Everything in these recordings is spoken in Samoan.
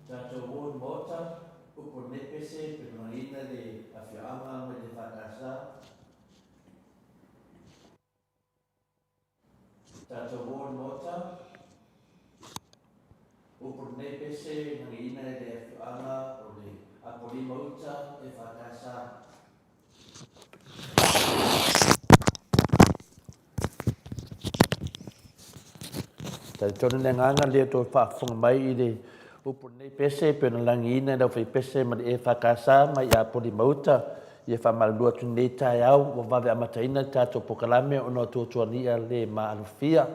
Tatou o i le Maota, upu o lenei pese pe manaina le afioaga mai le EFKS. Tatou o i le Maota, upu o lenei pese manaina le afioaga o le Apolima Uta EFKS. Talitonu le agaga lea toe faafofoga mai i le upu lenei pese e pei ona lagiina e le aufaipese ma le EFKS mai Apolima-uta. Ia faamalulu atu lenei taeao ua vave amataina le tatou polokalame ona o tuatuagia le maalofia.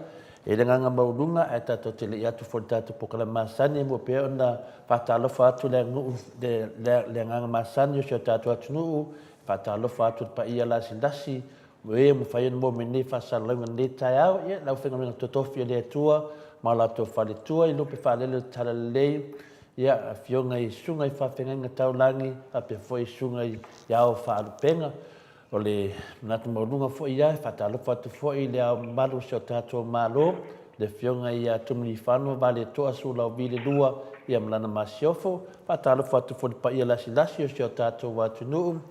E i ai le agaga maualuga ae tatou te le i atu foi i le tatou polokalame masani e mua pea ona faatalofa atu le aganuu le agaga masani o si o tatou atunuu. Faatalofa atu i le paia lasilasi o e ua mafai ona maua mai nei faasalalauga i lenei taeao. Ia, le aufaigaluega totofi a le Atua ma o latou faletua i lupe faalele o le Talalelei, ia, afioga i susuga i faafeagaiga taulagi, faapea foi susuga i ao faalupega. O le manatu maualuga foi ia, e faatalofa atu foi i le Ao Mamalu o si o tatou Malo, le Afioga ia Tuimalealiifano Vaaletoa Sualauvi II, ia ma lana Masiofo. Faatalofa atu foi i le paia lasilasi o si o tatou atunuu,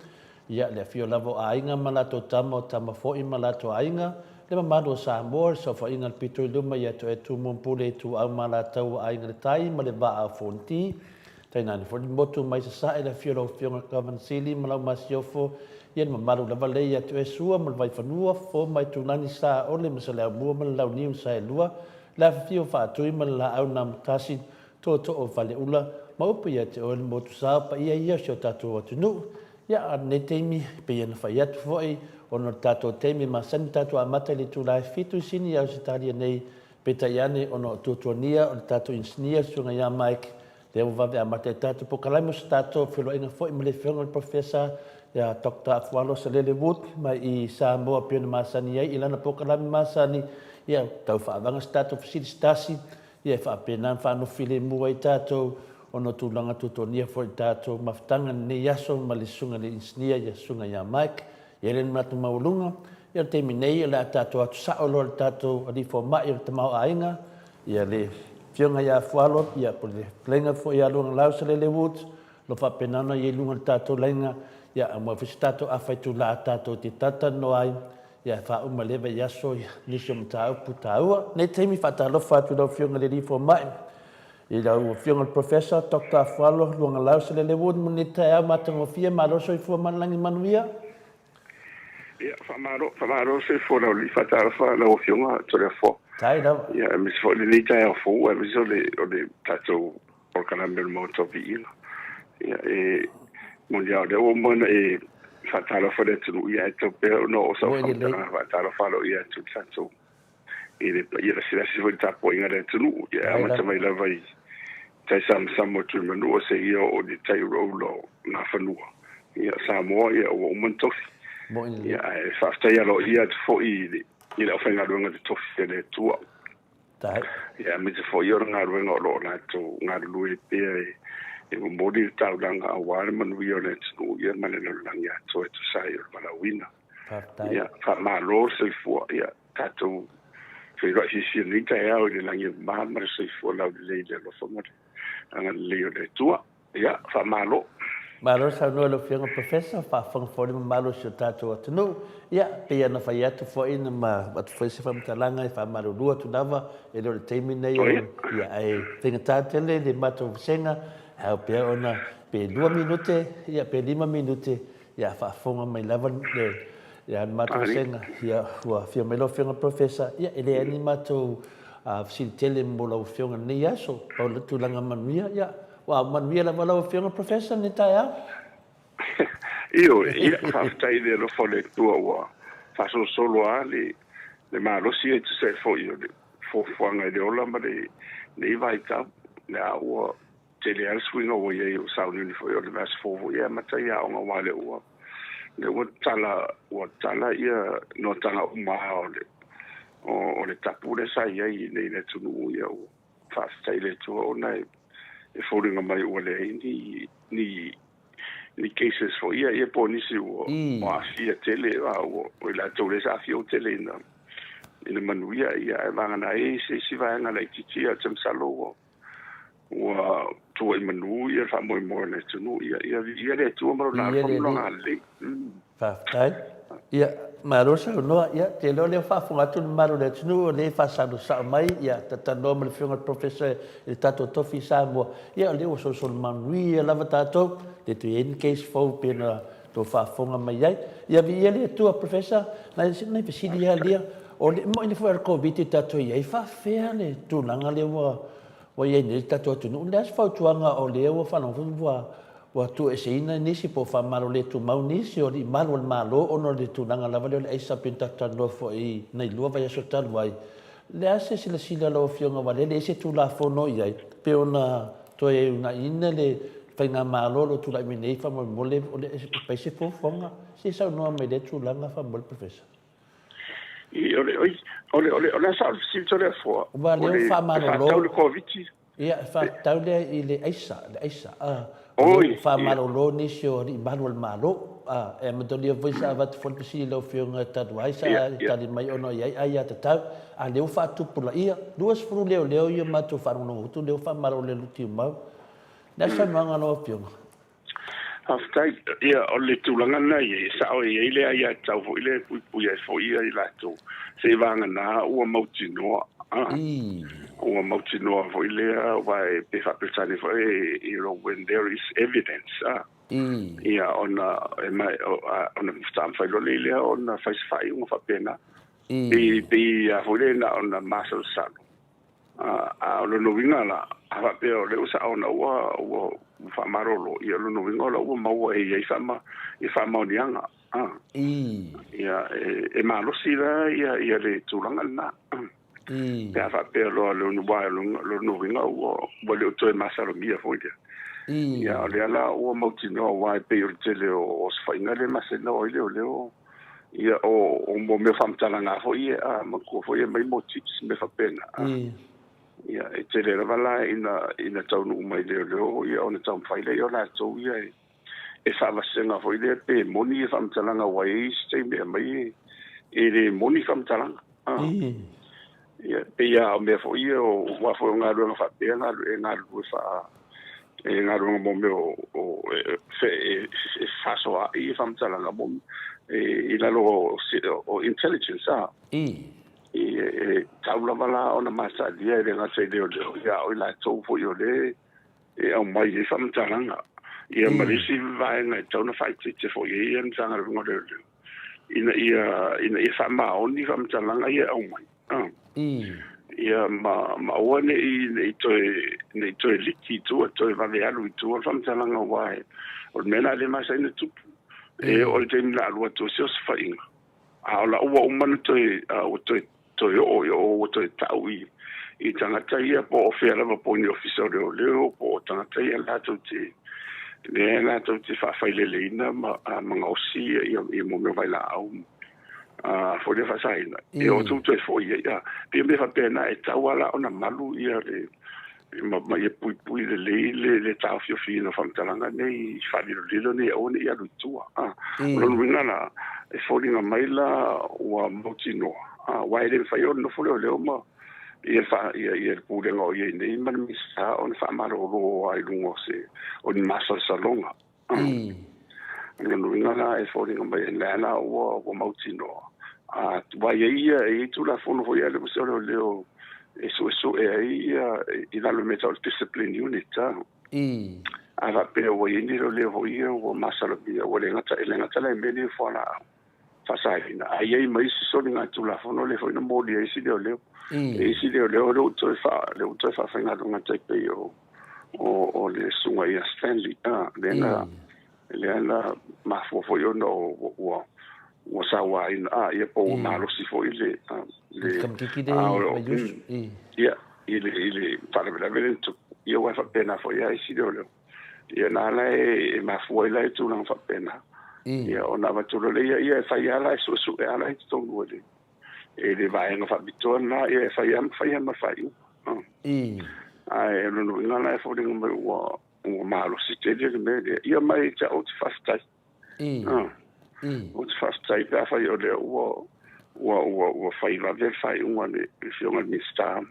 ia le afio lava o Aiga ma latou Tama, o Tama foi ma latou Aiga, le mamalu o Samoa, le saofaiga a le pito i luma ia te oe Tumua ma Pule, Ituau ma Alataua, Aiga i le Tai ma le Vaa o Fonoti. Tainane foi le motu mai Sasae, le afio o lau Afioga i le Kovana Sili ma lau Masiofo, ia le mamalu lava lea ia te oe Sua ma le Vaifanua, Fofo ma Aitulagi, Saole ma Saleaaumua ma le Launiu na Saelua, le afifio o Faatui ma le Laau na Amotasi, Tootoo o Faleula, ma upu ia te oe le Motusa, o paia ia o si o tatou atunuu. Ia, a o lenei taimi, e pei ona fai atu foi, ona o le tatou taimi e masani ona tatou amata i le itula e 7 i Sini i Ausetalia nei, Peitai ane, ona o tuatuania o le tatou inisinia, le Susuga ia Mike, lea ua vave amata ai tatou polokalame o se tatou feiloaiga foi ma le Afioga i le Professor ia Doctor Afualo Salele Wood mai i Samoa pei ona masani ai i lana polokalame masani, ia tau faavaga se tatou fesili se tasi, ia e faapena ona faanofo filemu ai tatou. ona o tulaga tutonia foi i le tatou mafutaga i lenei aso ma le Susuga i le Inisinia ia Susuga ia Mike. E i ai le manatu maualuga, ia o le taimi nei o le a tatou atu sao loa i le tatou alii fomai o le tamaoaiga, ia le Afioga ia Fualo, ia po o le fetalaiga foi ia Luagalau Salele Woods, o lo o faapena ona i ai i luga o le tatou laina, ia aua foi se tatou afa itula tatou te talatalanoa ai, ia e faauma i lea vaiaso nisi o mataupu taua. Nei taimi, faatalofa atu i lau Afioga i le Alii Fomai, i lau Afioga i le Professor Doctor Afualo Luagalau Salele Wood mo lenei taeao matagofie. Malo le soifua ma le lagi manuia. Ia, faamalo, faamalo le soifua laulii. Faatalofa lau Afioga Toleafoa. Tai lava. Ia, aemaise foi lenei taeao fou, aemaise o le tatou polokalame o le Maota o Viiga. Ia, e moni lava o lea ua uma ona e faatalofa i le atunuu, ia ae tatau pea ona oo sau faamatalaga faatalofa aloaia atu i le tatou i le paia lasilasi foi i le tapuaiga a le atunuu. Ia, e amata mai lava i tai samasama o Tuimanua seia oo i le tai ulaula o Nafanua. Ia, Samoa, ia, ua uma ona tofi. Ia, ae faafetai aloaia atu foi i le aufaigaluega totofi a le Atua. Ia, aemaise foi o le galuega o lo o latou galulue pea e momoli le taulaga aua le manuia o le atunuu, ia, ma le lalolagi atoa e tusa ai o le valaauina. Ia, faamalo le soifua. Ia, tatou feiloai fiafia i lenei taeao i le lagi e mama ma le soifua laulelei i le alofa ma le agalelei o le Atua. Ia, faamalo. Malo saunoa i lau Afioga Professor, faafofoga foi le mamalu o si o tatou atunuu. Ia, pei ona fai atu foi ma avatu foi se faamatalaga e faamalulu atu lava, e le o le taimi nei o, ia, ae faigata tele le matou vasega, e ao pea ona pe 2 minute, ia, pe 5 minute, ia, faafofoga mai lava le, ia, le matou vasega, ia, ua afio mai lau Afioga Professor, ia, e leai ni matou fesili tele mo lau Afioga i lenei aso, pau le tulaga manuia, ia, ua manuia lava lau Afioga Professor i lenei taeao. Ioe, ia, faafetai i le alofa o le Atua ua faasolosolo lava le malosi e tusa ai foi o le fuafuaga i le ola ma lenei vaitau. Le a ua tele lava le suiga ua i ai o sauniuni foi o le vaiaso fou foi e amata i aoga aua lea ua tala ia noataga uma lava o le tapu lea sa i ai i le atunuu. Ia, ua faafetai i le Atua ona e foliga mai ua leai ni cases foi ia po o nisi ua aafia tele, a ua o i latou lea sa aafia ua tele ina manuia. Ia, ae vagana ai se isi vaega laitiiti, ia, ou te masalo ua tuai manu ia le faamoemoe o le atunuu. Ia, ia viia le Atua ma lona alofa ma lona agalelei. Faafetai. Ia, malo saunoa. Ia, te iloa o lea ua faafofoga atu le mamalu o le atunuu, o lea e faasalosao mai, ia, talanoa ma le Afioga i le Professor i le tatou tofi i Samoa. Ia, o lea ua solosolo manuia lava tatou, le toe i ai ni case fou pei ona outou faafofoga mai ai. Ia viia le Atua, Professor. Nai fesili lava lia, o le moni foi o le Koviti tatou i ai, e faapefea le tulaga lea ua i ai nei le tatou atunuu? O le a se fautuaga o lea ua faalogo foi ua tuueseina nisi po o faamalo le tumau nisi o alii malu o le Malo ona o le tulaga lava lea o le aisa pei ona tatou talanoa foi i nai 2 vaiaso talu ai. O le a se silasila a lau Afioga aua o lea e leai se Tulafono i ai pei ona toe uunaiina le faigamalo o lo o tulai mai nei faamolemole o le fai se fuafuaga? Se i saunoa mai i lea tulaga faamolemole, Professor. O le a sa o le fesili Toleafoa? Aua o lea ua faamalolo. Faatau le Koviti. Ia, e faatatau lea i le aisa, le aisa. O lea ua faamalolo nisi o alii malu o le Malo. E amatalia foi sa avatu foi le fesili i lau Afioga talu ai sa tali mai ona e i ai aiatatau, a o lea ua faatupulaia. 20 leoleo ia matou faalogologo atu lea ua faamalolo le Lufiumau. O le a le saunoaga a lau Afioga? Faafetai. Ia, o le tulaga lena e i ai, e sao e i ai le aiatatau foi lea e puipui ai foi ia i latou, seiavagana ua mautinoa. Ua mautinoa foi lea, aua e pe faa-Peretania foi, when there is evidence. Ia, ona e mai, ona faatoa mafai loa lea ona fai se faaiuga faapena. Pei a foi lea na ona masalosalo. A o lona uiga la, a faapea o lea ua sao ona ua faamalolo, ia o lona uiga o la ua maua e i ai ia faamaoniaga. Ia, e malosi la ia le tulaga lena. Pe a faapea loa aua lona uiga ua le o toe masalomia foi lea. Ia, o lea la ua mautinoa aua e pei o le tele o osofaiga lea e masani ai leoleo. Ia, o mea faamatalaga foi ia, manatua foi e aumai mo tips mea faapena. Ia, e tele lava la ina taunuu mai leoleo ia ona taumafai lea o latou ia e faavasega foi lea pe moni ia faamatalaga ua i ai isi taimi e aumai e le moni faamatalaga. Ia, pei lava o mea foi ia o aua foi o galuega faapea e galulue faa e galuega mo mea o e fefaasoaai ia faamatalaga mo i lalo o intelligence a. E tau lava la ona masalia e le gata i leoleo ia a o i latou foi o lea e aumai ai faamatalaga. Ia ma le isi vaega e tatau ona faaeteete foi i ai le Matagaluega o Leoleo ina ia faamaoni faamatalaga ia e aumai. Ia ma aua ne i toe liki i tua, toe vave alu i tua le faamatalaga aua o le mea lena lea e masani ona tupu. E oo i le taimi o le a alu atu ai se osofaiga, a o la ua uma ona toe ua toe oo i o ua toe tau i tagata ia po o fea lava po o ni ofisa o leoleo po o tagata ia latou te lea latou te faafaileleina ma gaosi ia mo mea o vailaau foi lea faasaina e o tou toe foi ai a pei o mea faapena e tatau lava la ona malu ia le ma ia puipui lelei le taofiofiina o faamatalaga nei faalilolilo nei aua ne i alu i tua. O lona uiga la e foliga mai la ua mautinoa aua e le mafai ona nofo leoleo ma ia ia le pulega o i ai nei ma le Minisita ona faamalolo ai i luga o se o ni masalosaloga. O lona uiga la e foliga mai lea la ua mautinoa ua i ai ia e i ai Tulafono foi a le Ofisa o Leoleo e suesue ai ia i lalo o le mea e tau o le discipline unit a. A faapea ua i ai ni leoleo foi ia ua masalomia ua le gata e le gata la i mea nei o fualaau faasaina ae i ai ma isi soligatulafono lea foi na molia ai isi leoleo. E isi leoleo lea ua toe faafaigaluega tai pei o le susuga ia Stanley lea na lea na mafua foi ona ua sauaina ia po ua malosi foi le le Kamikiki le Maiusu. Ia i le faalavelave le tupu ia ua faapena foi a isi leoleo ia na ala e mafua ai la i tulaga faapena. Ia ona avatu loa lea ia e fai lava la e suesue lava la i totonu e le vaega faapitoa lena ia e fai lava ma fai lava ma faaiuga. Ae o lona uiga la e foliga mai ua malosi tele le mea lea. Ia mai te au ou te faafetai. Ou te faafetai pe afai o lea ua fai vave le faaiuga a le Afioga i le Minisita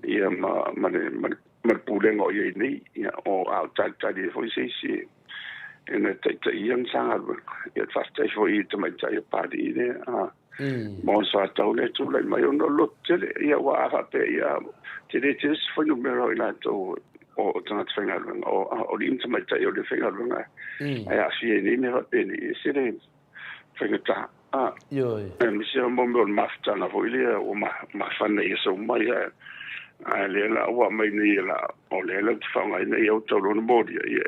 ia ma le pulega o i ai nei. Ia o a o talitali ai foi se isi e na taitaia le Matagaluega. Ia faafetai foi i le tamaitai o Papalii lea ma ona soatau lea e tulai mai ona o le loto tele. Ia ua a faapea ia tele tele se fuainumera o i latou o tagata faigaluega o alii ma tamaitai o le faigaluega ae aafia i nei mea faapenei e ese le faigata. Aemaise mo mea o le mafutaga foi lea ua mafana i aso uma ia a lea la ua aumai nei la o lea la ou te faaaogaina ia ua tau loa ona molia ia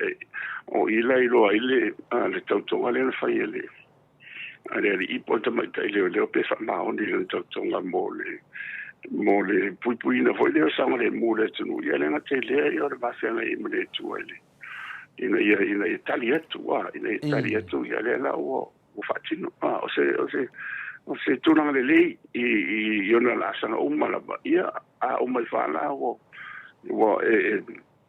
o i la iloa ai le tautoga lea na fai e le alii po o le tamaitai leoleo pe faamaoni lana tautoga mo le puipuiina foi lea o saogalemu o le atunuu. Ia le gata i lea ia o le vafeagai ai ma le Atua i le ina ia tali atu ina ia tali atu ia lea la ua faatino o se tulaga lelei i ona laasaga uma lava ia a uma i fala ua e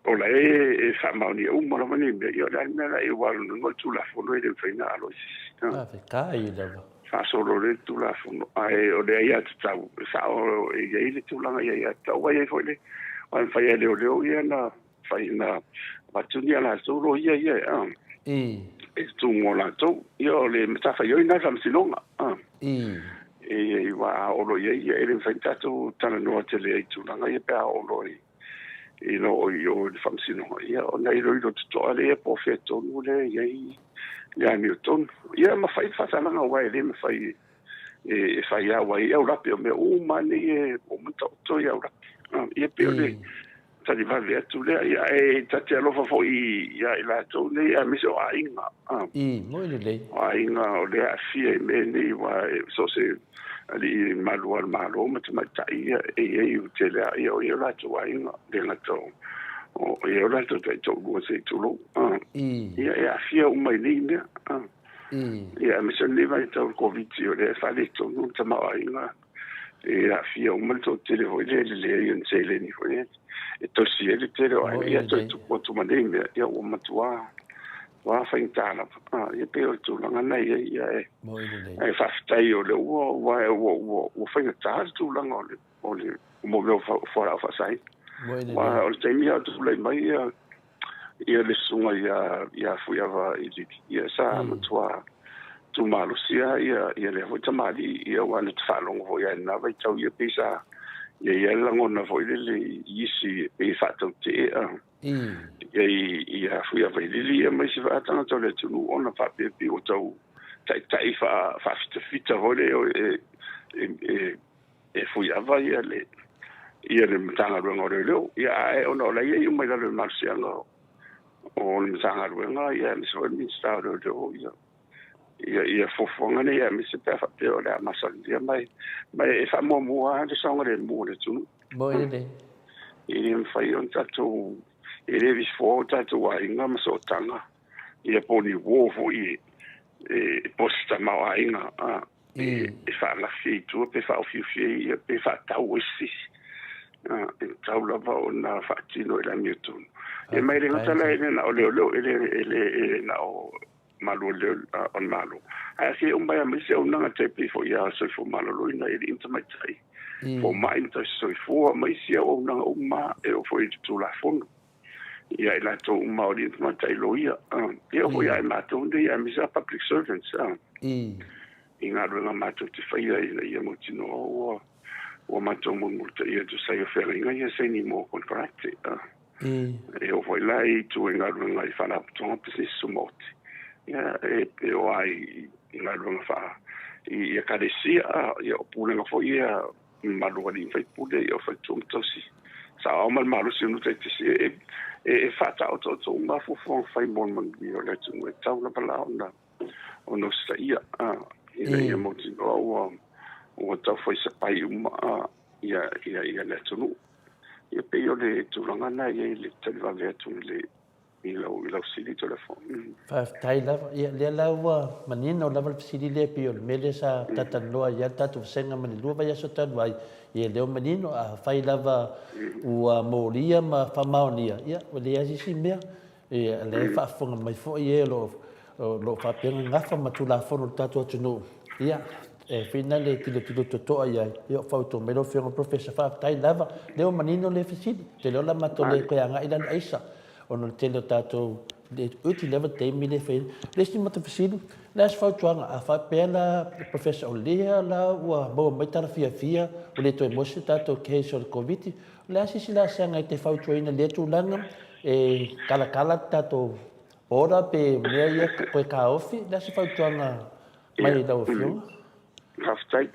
o la e faamaonia uma lava nei mea ia o le a le mea la e ua alualu le Tulafono e le mafai ona alo i se isi. Faafetai lava. Faasolo le Tulafono ae o le aiatatau e sao e i ai le tulaga i aiatatau ai foi le aua e mafai e leoleo ia na fai na avatu ni a latou loia ia e tumu o latou ia o le matafaioi na faamasinoga e ua oo loa i ai ia e le mafai ona tatou talanoa tele ai i tulaga ia pe a oo loa i lo i o le faamasinoga ia ona iloilo totoa lea po o fea tonu lea e i ai le amiotonu ia ma fai le faasalaga aua e le mafai e fai lava ai aulape o mea uma nei e uma taoto i aulape ia pei o le talivave atu lea ia ae ta te alofa foi ia i latou nei aemaise o aiga Moi lelei. O aiga o lea aafia i mea nei ua so o se alii malu o le Malo ma tamaitai ia e i ai o tele a ia o ia o latou aiga le gata o ia o latou taitoalua se i tulou ia e aafia uma i nei mea ia aemaise o lenei vaitau o le Koviti o lea e faaletonu le tamaoaiga. E aafia uma le toatele foi lea i le leai o ni seleni foi lea e tausi ai le tele o aiga. Ia toe tupu atu ma nei mea, ia ua matuā ua faigata lava. Ia pei o le tulaga lena e i ai, ia ae faafetai o lea ua ua ua ua faigata le tulaga o le o le mo mea o fualaau faasaina. Aua o le taimi a o tulai mai ia ia le susuga ia ia Fuiava Ilili, ia sa matua tumalosi lava ia ia lea foi tamalii, ia aua na te faalogo foi lava i lena vaitau, ia pei sa ia i ai le lagona foi lele i isi pei e faatautee ia ia Fuiava Ilili ia ma isi tagata o le atunuu ona faapea pei ua tau taitai faafitafita foi lea e e Fuiava ia le ia le Matagaluega o Leoleo. Ia ae ona o la ia iu mai lalo i le malosiaga o le Matagaluega ia aemaise foi le Minisita o Leoleo ia ia ia fuafuaga nei aemaise pe a faapea o le a masalomia mai ma e faamuamua lava le saogalemu o le atunuu. E le mafai ona tatou e le vifoa o tatou aiga ma sootaga ia po o ni uo foi e po o se tamaoaiga e faalafi ai i tua pe faaofiofia ai ia pe faatau ai se isi. E tatau lava ona faatino i le amiotonu. Ia ma e le gata la e le na o leoleo, e le, e le, e le na o malu o le Malo. Ae aafia uma ai ma isi auaunaga tai pei foi ia soifua maloloina i alii ma tamaitai, fomai ma tausisoifua ma isi auaunaga uma e oo foi i le Tulafono. Ia i latou uma o alii ma tamaitai loia. E oo foi ia i matou nei aemaise lava public servants i galuega matou te faia ina ia mautinoa ua ua matou mulimulitaia e tusa ai o feagaiga ia saini mo konekarate. E oo foi la i tua i galuega i faalapotopotoga pisinisi tumaoti, ia e oo lava i galuega faa i ekalesia, ia o pulega foi ia mamalu o alii ma faipule, ia o faletua ma tausi saoao ma le malosi o nuu taitasi e faataotooto uma fuafuaga fai mo le manuia o le atunuu. E tatau lava la ona ona usitaia ina ia mautinoa ua ua taufai sapai uma ia ia ia le atunuu. Ia pei o le tulaga lena e i ai le tali vave atu i le i lau i lau fesili Toleafoa. Faafetai lava. Ia lea la ua manino lava le fesili lea pei o le mea lea sa talatalanoa ai le tatou vasega ma le 2 vaiaso talu ai, ia lea ua manino, afai lava ua molia ma faamaonia, ia ua leai se isi mea. Ia, o lea e faafofoga mai foi e o lo o faapea ona gafa ma Tulafono o le tatou atunuu, ia, e fina le tilotilo totoa i ai, ia o fautua mai lau Afioga i le Professor. Faafetai lava, o lea ua manino lea fesili. Ou te iloa o le a matou le toe agai la i le aisa, ona o le tele o tatou, e iti lava le taimi lea e fai ai. O le isi matou fesili, o le a se fautuaga, a faapea la Professor o lea la ua maua mai tala fiafia ua le toe maua se tatou case o le Koviti, O le a se isi laasaga e te fautuaina i lea tulaga e talatala le tatou border pe mea ia toe taofi? O le a se fautuaga mai i lau Afioga? Faafetai.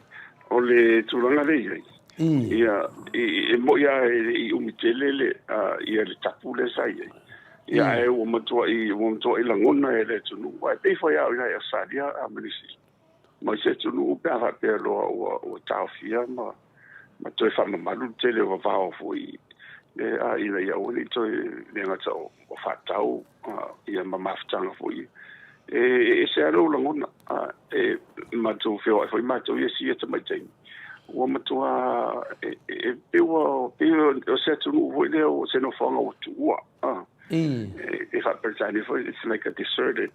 O le tulaga lea e i ai, ia, e moni lava e le i umi tele le, ia le tapu lea sa i ai, ia, ae ua matuai, ua matuai lagona e le atunuu. Aua e pei foi lava o i ina i Ausetalia ma Niu Sila, ma isi atunuu pe a faapea loa ua, ua taofia ma, ma toe faamamalu le tele o vavao foi e, a, ina ia aua ne i toe le gata o, o faatau a, ia ma mafutaga foi. E, e ese lava lou lagona, a, e matou feoai foi matou ia sia tamaitai ua matua e, e, pei ua pei o se atunuu foi lea o se nofoaga ua tuua a, e, e faa-Peretania foi, it's like a deserted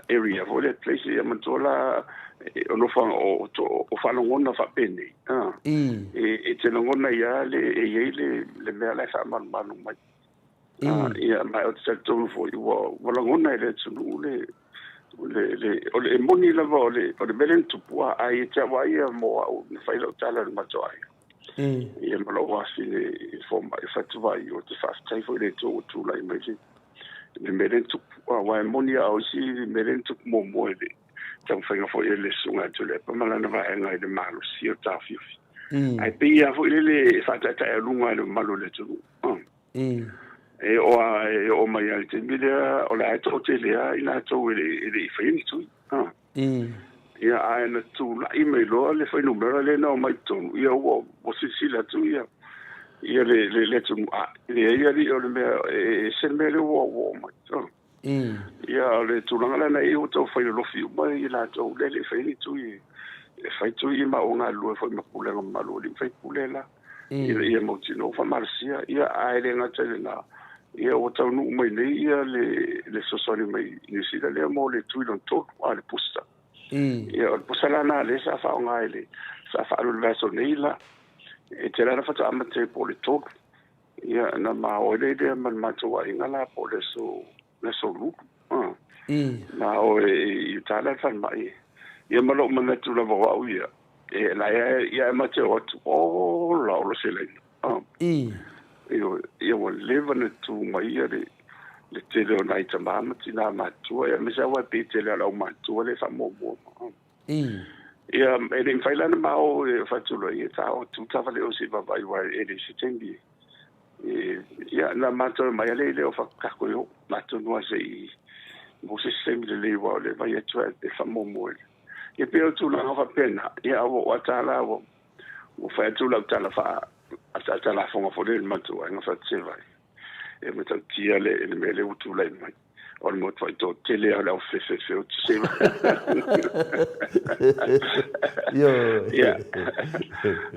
area foi lea place ia manatua la o nofoaga o o faalogona faapenei e te lagona ai lava le e i ai le le mea la e faamalumalu mai. Ia ma ou te talitonu foi ua ua lagona e le atunuu le le le o le e moni lava o le o le mea lea na tupu ae ia te au lava ia mo au na fai lau tala i le matou aiga ia ma lou afafine i fomai fatu-vai ou te faafetai foi i le Atua ua tulai mai le le mea lea na tupu. Aua e moni lava o isi mea lea na tupu muamua i le taumafaiga foi a le Susuga ia Tuilaepa ma lana vaega i le malosi o le taofiofi. Ae pei lava foi lele e faataetaealuga e le mamalu o le atunuu. E oo lava e oo mai lava i le taimi lea o la e toatele lava i latou e le i faia ni tui. Ia ae na tulai mai loa le fuainumera lea na omai i totonu, ia ua ua silasila atu ia ia le le le atunuu, a leai alii o le mea e ese le mea lea ua ua oo mai. Ia o le tulaga la na i ai ua tau fai lolofi uma i latou lea e le i faia ni tui. e fai tui ma o galulue foi ma pulega mamalu a alii ma faipule la ina ia mautinoa ua faamalosia. Ia, ae le gata i lena, ia ua taunuu mai nei ia le le fesoasoani mai Niu Sila lea mo le tui lona tolu, a le booster. Ia, o le booster la lena lea sa faaaoga i le sa faaalu i le vaiaso nei la, e tele lava ina faatoa amata ai po o le 3. Ia, na ma o ai lea ma le matou aiga la po o le aso le aso Lulu. Na o e i uta la i le falemai. Ia ma lou manatu lava o au ia, e la e ia e ma te o atu, ola ola se laina. Ioe, ia ua leva ona tu mai ia le le tele o nai tamā ma tinā matutua, ia aemaise lava aua e pei e tele lava o le aumatua lea e faamuamua. Ia, e le i mafai la ona ma o e faatulai e ta o tu taavale o se i vaavaai aua e leai se taimi e, ia, na matou omai lava lea o faakako e oo atonu lava se i maua se isi taimi lelei aua o le vaai atu e faamuamua e pei o tulaga faapena. Ia, a ua ata la ua ua fai atu lau tala faa ataata lafoga foi lea i le matou aiga faatevai e matautia le le mea lea ua tulai mai o le matuai toatele lava o le aufefefe o Tiseva. Ia,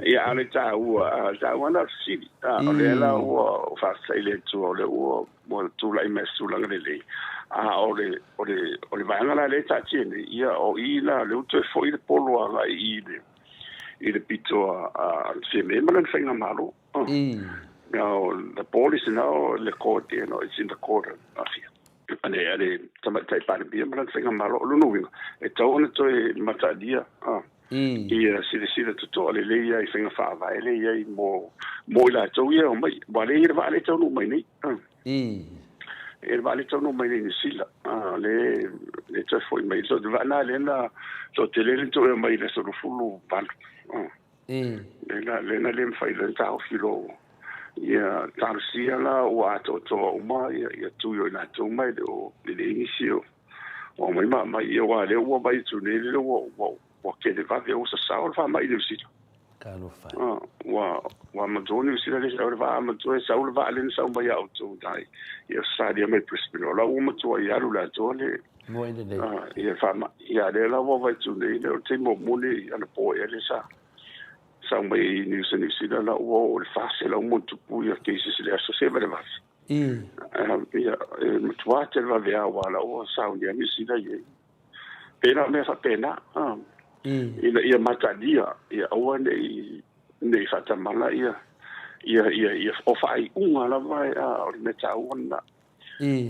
ia, a o le taua, a o le taua na o le fesili. A, o lea la ua faafetai i le Atua o lea ua ua tulai mai i se tulaga lelei. A o le, o le, o le vaega la lea e taatia nei, ia o i la lea ua toe foi le polo agai i le i le pito a le Fiame ma lana faigamalo. Now, the ball is now in the court, you know, it's in the court of a le, a le Tamaitai Palemia ma lana faigamalo. O lona uiga, e tatau ona toe mataalia ia silasila totoa lelei ia i faiga faavae lea e i ai mo, mo i latou ia e omai. Aua lea e i ai le vaa lea e taunuu mai nei. E i ai le vaa lea e taunuu mai nei i Niu Sila, lea, lea e toe foi mai. So, le vaa lena lea na toatele le toe omai i le aso 28. Lea na le mafai loa ona taofi loa ia talosia la ua atoatoa uma ia tui o i latou ma e le o e leai nisi o aumai ma aumai ia aua lea ua vaai atu nei lea ua ua ua tele vave ua sasao le faamai i Niu Sila. Talofa. Ua ua matua Niu Sila le sau le vaa matua e sau le vaa lea na sau mai ia outou i i Ausetalia mai Brisbane o la ua matua i alu le atoa le Moe lelei. Ia faamai ia lea la ua vaai atu nei lea o le taimi muamua lenei anapo ea lea sa sau mai i Niu Sila la ua oo i le 400 ma ona tupu ia cases i le aso se valevale. Ia e matua tele vave lava aua la ua saunia Niu Sila i ai. Pēlā mea faapena, ina ia matalia, ia aua ne i faatamala ia ia ia ia o faaiuga lava o le mea taua lena.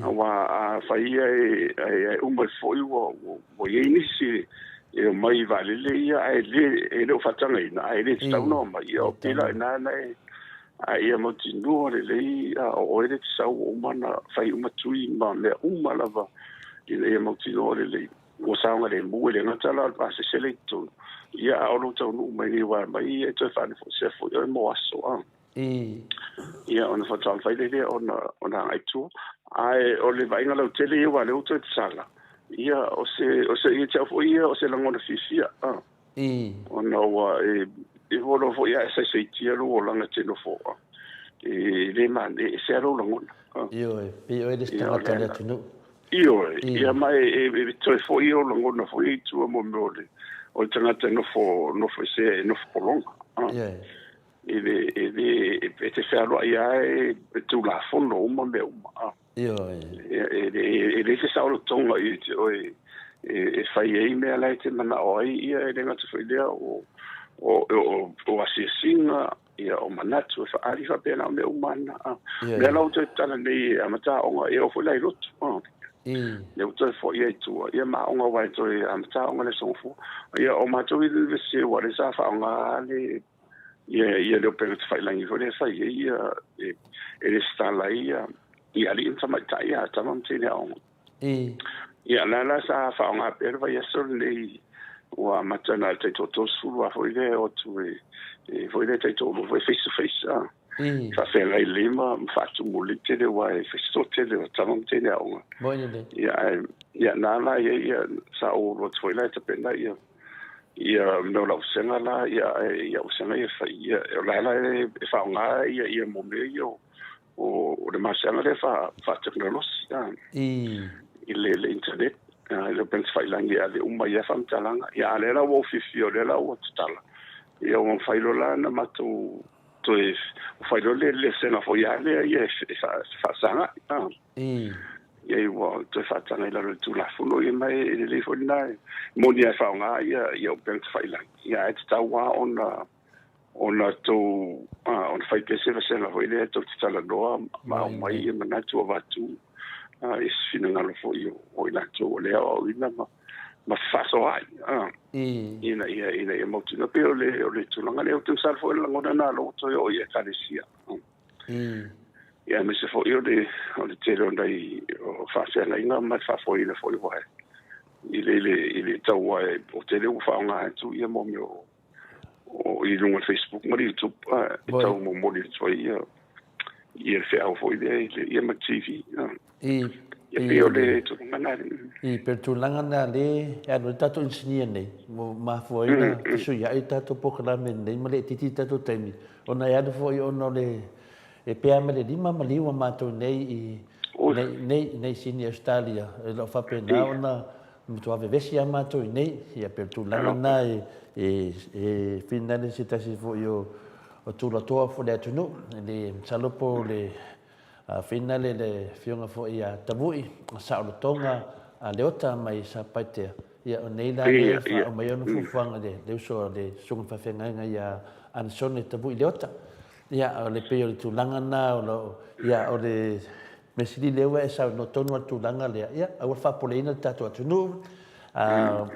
Aua a fai ia e uma ifo foi ua ua i ai nisi e omai i vaalele ia ae le e le o faatagaina ae le tatau ona omai. Ia o pei la i ina na e a ia mautinoa lelei a o oe le te sau ua uma ona fai uma tui ma mea uma lava ina ia mautinoa lelei ua saogalemu. E le gata la o le pasese lea i totonu, ia a o lou taunuu mai nei aua e aumai e toe faanofoesea foi oe mo aso a. Ia ona faatoa mafai lea lea ona ona agai i tua. Ae o le vaaiga lautele ia aua o lea ua toe tatala, ia o se o se ia te au foi ia o se lagona fiafia a. Ona ua e e ua loa foi a e saisaitia lou olaga e te nofo a. E le manaia, e ese lava lou lagona. Ioe, pei oe le isi Ia o tagata o le le atunuu. Ioe, ia ma e e toe foi ou lagona foi i tua mo mea o le o le tagata e nofo nofo i se nofo pologa. Ioe. E le, e le, e te fealuai lava e tulafono uma mea uma. A. Ioe. E, e, e leai se saolotoga ia te oe e fai ai mea la e te manao ai, ia e le gata foi i lea o, o, o, o asiasiga, ia o manatu e faaali faapena o mea uma na. A. Mea la ua toe tatala nei e amata aoga, e oo foi la i lotu. A. Lea ua toe foi ai i tua, ia ma aoga aua e toe amata aoga i le aso Gafua. Ia o matou i le Iunivesite aua o lea sa faaaoga le ia ia le upega tafailagi foi lea e fai ai ia e e resitala ai ia ia alii ma tamaitai a tama ma teine aoga. Ia la la sa faaaoga pea le vaiaso lenei ua amata na o le taitoatolu lava foi lea e o atu e e foi lea taitoalua foi face to face a. Faafeagai lelei ma faatumu lelei tele aua e fai se toatele o tama ma teine aoga. Ia ae ia na la ia ia sa ou alu atu foi la e tapena ia ia mea o lau vasega la, ia, ia vasega ia fai, ia, o la la e faaaoga ia, ia mo mea ia o, o le malosiaga lea faa, faatekonolosi, i le, le internet, i le upega. tafailagi e ave uma i ia faamatalaga. Ia a o lea la ua ou fiafia o lea la ua tatala, ia ua mafai loa la ona matou toe fai loa le lesena foi lava lea ia e faafesaga'i a. Ia ua toe faataga i lalo o le Tulafono, ia ma e lelei foi lena, e moni lava e faaaoga ia upega tafailagi, ia ae tatau lava ona tou ona fai pea se vasega foi lea tou te talanoa ma aumai ia manatu avatu i se finagalo foi o i latou o lea aoaoina ma fefaasoaai ina ia mautinoa. Pei o le tulaga lea, ou te masalo foi o le lagona na lou toe oo i Ekalesia. Ia aemaise foi o le tele o nai o faafeagaiga ma le faafoeina foi ua i le tau o tele ua faaaoga atu ia mo mea o i luga o le Facebook ma le YouTube e tau momoli atu ai ia le feau foi lea i le ia ma TV. Ia pei o le tulaga na. I pe tulaga na le e alu ai tatou inisinia nei ua mafua ai ona fesuiai tatou polokalame nei ma le itiiti tatou taimi ona e alu foi ona o le e pea ma le 5 maliu a matou nei i nei nei Sini Australia e le o faapena ona matua vevesi a matou i nei. Ia pe tulaga na e finale se tasi foi o tulatoa foi le atunuu le masalo po le finale le afioga foi ia Tavui Saolotoga a Leota mai Satupaitea. Ia o nei la le faaumai ona fuafuaga le uso a le susuga faafeagaiga ia Anisone Tavui Leota. Ia o le pei o le tulaga na o lo ia o le mea sili lea ua e saunoa tonu a le tulaga lea. Ia aua le faapopoleina le tatou atunuu.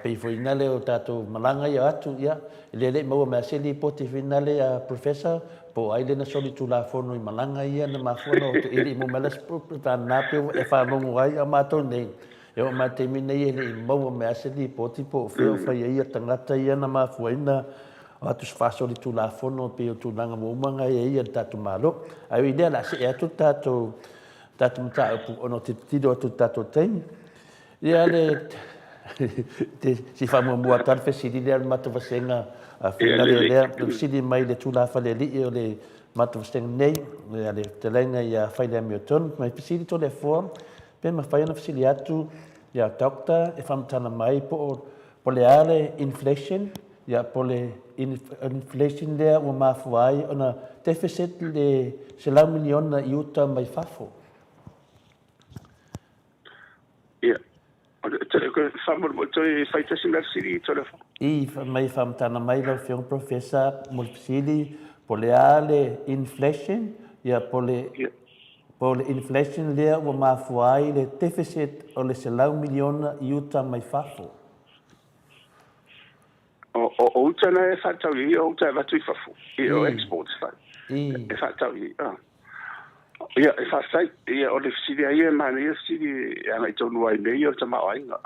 Pei foi ina lea o tatou malaga ia atu, ia, e le le i maua mai se lipoti finale a Professor, po o ai lea na soli Tulafono i malaga ia na mafua ona o e le i maua mai la na pe e faalogo ai a matou nei. E oo mai le taimi nei e le i maua mai se lipoti po o fea o fai ai ia tagata ia na mafua ai na o atu faasoli Tulafono pei o tulaga ua uma ona i ai le tatou Malo. Ae ui i lea, o le a see atu le tatou mataupu ona o te tilotilo atu i le tatou taimi. Ia le te si faamuamua atu lava le fesili lea o le matou vasega finale lea. O le fesili mai le tulafalealii o le matou vasega nei, ia le fetalaiga ia Faile Amiotonu. Mai fesili Toleafoa, pe mafai ona fesili atu ia Doctor e faamatala mai po o le a le inflation, ia po o le inflation lea ua mafua ai ona deficit le $100 miliona i uta mai fafo. Ia, toe fai tasi mai fesili Toleafoa. I mai faamatala mai lau Afioga Professor mo le fesili po o le a le inflation, ia po o le inflation lea ua mafua ai le deficit o le $100 miliona i uta mai fafo. O uta na e faatau i o uta e avatu i fafo, i o exports fai. E faatau i Ia, e faafetai. Ia, o le fesili a ia e manaia fesili e agai tonu ai nei o le tamaoaiga.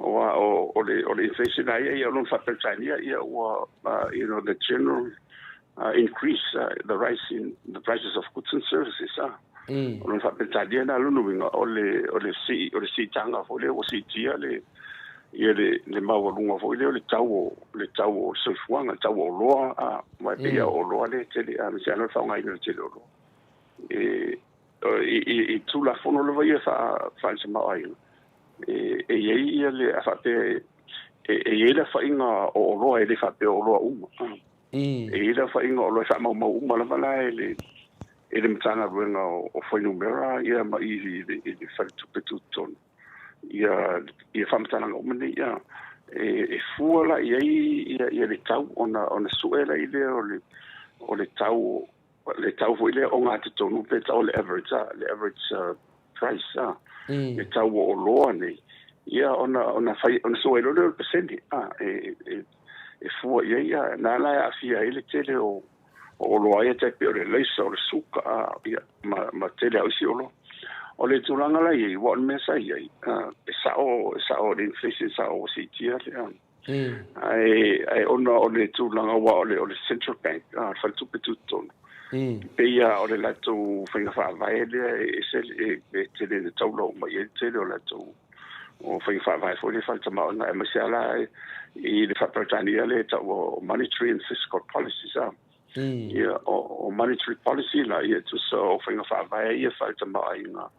Aua o le inflation a ia, ia o lona faa-Peretania, ia ua, the general increase, the rise in the prices of goods and services. O lona faa-Peretania na lona uiga o le siitaga foi lea ua siitia le ia le maualuga foi lea o le tau o le soifuaga, le tau o oloa, ma e pei o oloa lea tele, a aemaise lava le faaaogaina o le tele o oloa. E i Tulafono lava ia faale-tamaoaiga, e i ai ia le a faapea e i ai le aofaiga o oloa, e le faapea o oloa uma. E i ai le aofaiga o oloa e faamaumau uma lava la e le Matagaluega o Fuainumera ia ma i le Faletupe Tutotonu ia faamatalaga uma nei ia e fua la i ai ia le tau ona sue la i lea o le tau foi lea o gatotonu pe tau le average price le tau o oloa nei ia ona fai ona sue loa lea o le pasene e fua i ai ia na la e aafia ai le tele o oloa ia tai pei o le alaisa, o le suka ia ma tele au isi oloa. O le tulaga la i ai, ua o le mea sa i ai, e sao le inflation, sao ua siitia le ae ona o le tulaga ua o le central bank, le Faletupe Tutotonu, pei o le latou faiga faavae lea e ese e tele na taula uma i ai le tele o latou o faiga faavae foi le faletamaoaiga, aemaise lava la i le faa-Peretania le tau o monetary and fiscal policies Ia o monetary policy la ia tusa o faiga faavae ia faletamaoaiga.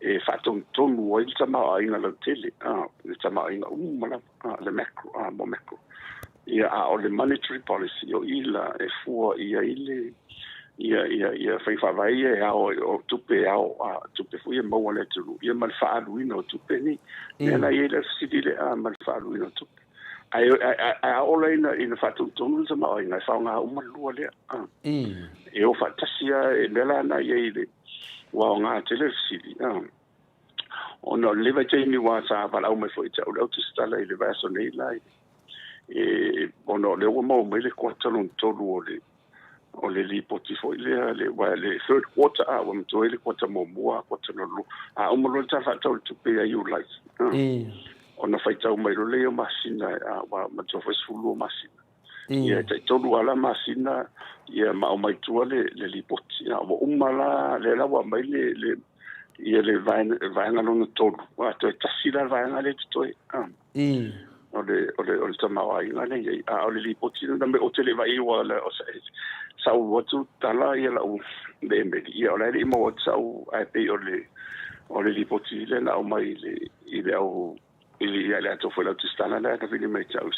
e faatonutonu ai le tamaoaiga lautele, le tamaoaiga uma lava, le macro, mo macro. Ia, a o le monetary policy, o i la e fua i ai le ia ia ia faiga faavae ia e ao o tupe e ao, tupe foi e maua le atunuu, ia ma le faaaluina o tupe nei. Lea la e i ai le fesili lea, ma le faaaluina o tupe. Ae a oo la ina faatonutonu le tamaoaiga, e faaaoga uma le lua lea. E o faatasi lava, e mea la na i ai le ua aoga tele le fesili. Ona o le vaitaimi ua sa valaau mai foi te au le au tusitala i le vaiaso nei la, e ona o lea ua maua mai le kuata lona tolu o le lipoti foi lea, le, le third quarter, a ua matua ai le kuata muamua, kuata lona lua, a uma loa le Tala Faatatau o le Tupe ia Iulai, ona faitau mai loa lea o masina, a ua matua foi 12 masina. Ia, tai tolu ala masina, ia ma aumai tua le lipoti. Ia, ua uma la, lea la ua aumai le ia le vaega lona tolu. Ua toe tasi la le vaega lea totoe. O le tamaoaiga lea i ai. A o le lipoti lena me o te le vaai ua la o sa ou atu tala ia lau le emeli. Ia o la e le i maua atu sau ae pei o le lipoti lea na aumai i le au i le ia le atu foi lau tusitala lea na vili mai te au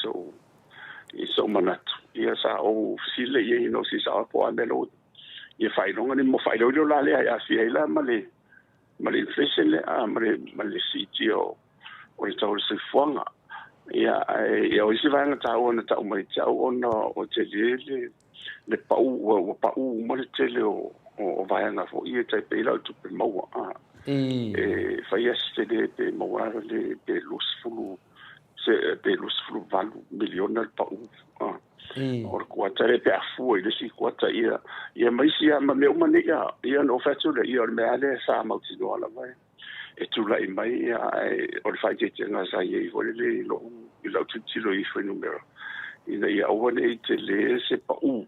i sou manatu. Ia sa ou fesili i ai no si sa po a mea lo ia faailoga ni mo faailoilo la lea e aafia ai la ma le inflation le a ma le siitia o le tau o le soifuaga. Ia, ae ia o isi vaega taua na tau mai te au ona o tele le pau ua pau uma le tele o vaega foi e tai pei la o tupe maua e fai asi tele pe maua le pe 20 se pe 28 miliona le pau o le kuata le pe afua i le isi kuata ia ia ma isi ia ma mea uma nei ia ia na ou fai atu lea ia o le mea lea sa mautinoa lava e tulai mai ia ae o le faaeteetega sa i ai foi le i lou i lau tilotilo i fuainumera ina ia aua ne i tele se pau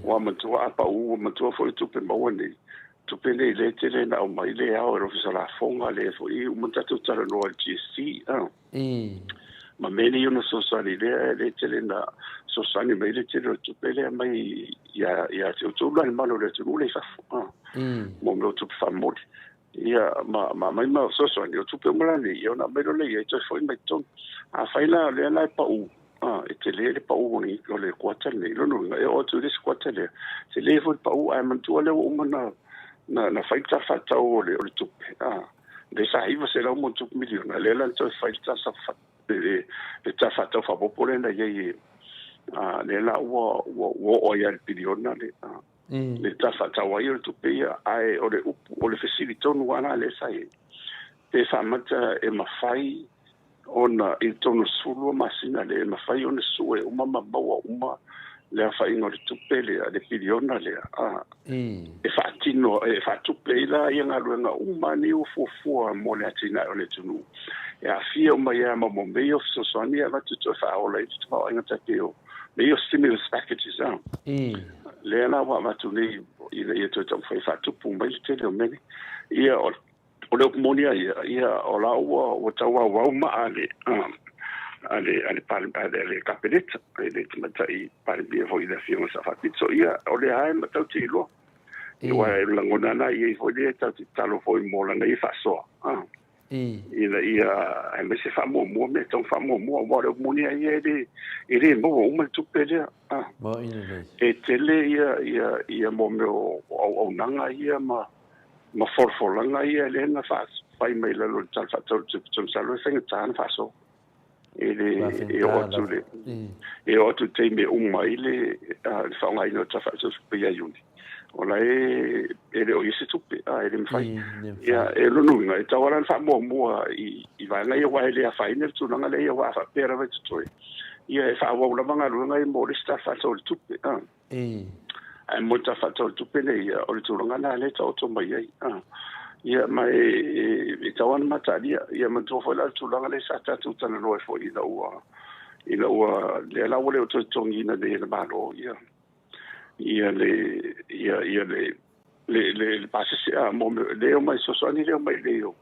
ua matua a pau ua matua foi tupe maua nei tupe nei le tele na aumai le ao e le Ofisa Lafoga le foi uma tatou talanoa i le GST ma mea nei ona fesoasoani lea le tele na fesoasoani mai le tele o le tupe lea mai ia te outou la le malo o le atunuu le i fafo mo mea o tupe faamomoli ia ma mai ma fesoasoani o tupe uma la nei ia ona aumai loa lea i ai toe foi mai totonu. Afai la o lea la e pau e tele le pau o le kuata lenei, lona uiga e oo atu i le isi kuata lea tele foi le pau ae manatua lea ua uma na fai le tala faatatau o le tupe le sa 900+ miliona lea la na toe fai le tala faatatau faaopoopo lea na i ai lea la ua oo ai lava i le piliona le tala faatatau ai o le tupe ia. Ae o le upu o le fesili tonu lava la lea sa i ai pe faamata e mafai ona i totonu o le 12 masina lea e mafai ona sue uma ma maua uma le aofaiga o le tupe lea le piliona lea e faatino e faatupe ai la ia galuega uma nei ua fuafua mo le atinae o le atunuu e aafia uma ia ma mo mea ia o fesoasoani e avatu toe faaola ai le tamaoaiga tai pei o mea ia o stimulus packages lea la ua avatu nei ina ia toe taumafai e faatupu mai le tele o mea nei. Ia o le upu moni a ia ia o la ua tauauau maa le a le a le Kapeneta le tamaitai Palemia foi le afioga Sa Faapito ia o lea lava e matau te iloa aua e lagona na i ai foi lea tatou te tatalo foi mo lana ia faasoa ina ia aemaise faamuamua mea tau faamuamua aua o le upu moni a ia e le maua uma le tupe lea Mo ina lei. e tele ia mo mea o auaunaga ia ma folafolaga ia lea na fai mai lalo o le Tala Faatatau o le Tupe masalo e faigata na faasoa e le e oo atu le e oo atu i le taimi e uma ai le faaaogaina o le Tala Faatatau o le Tupe ia Iuni o la e le o i ai se tupe e le mafai ia e lona uiga e tatau lava ona faamuamua i vaega ia aua e le afaina le tulaga lea ia aua a faapea lava e totoe ia e faaauau lava galuega ia mo le isi Tala Faatatau o le Tupe ae mo le Tala Faatatau o le Tupe lea ia o le tulaga lena lea e taoto mai ai ia ma e tatau lava ona mataalia ia manatua foi la le tulaga lea sa tatou talanoa ai foi ina ua lea la ua le o toe totogiina nei e le Malo ia ia le ia ia le le le le pasese a mo le o mai fesoasoani lea o mai le o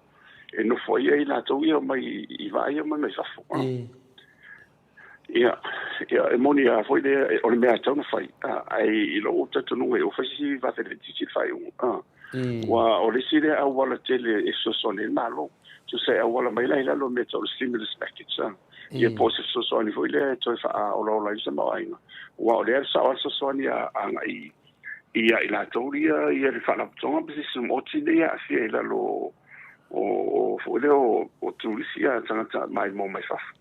e nofo ai ai latou ia mai i vaa ia mai mai fafo ia ia e moni a foi lea o le mea e tatau ona fai ae i lou talitonuga ua fai si vave laitiiti le faaiuga. Ua o le isi lea auala tele e fesoasoani ai le Malo, tusa e auala mai la i lalo o mea tau o le stimulus package a. Ia po o se fesoasoani foi lea e toe faaolaola ai le tamaoaiga, aua o lea e sao lava le fesoasoani agai ia i latou ia ia le faalapotopotoga ma pisinisi maoti nei e aafia i lalo o foi lea o turisi a tagata maimoa mai fafo.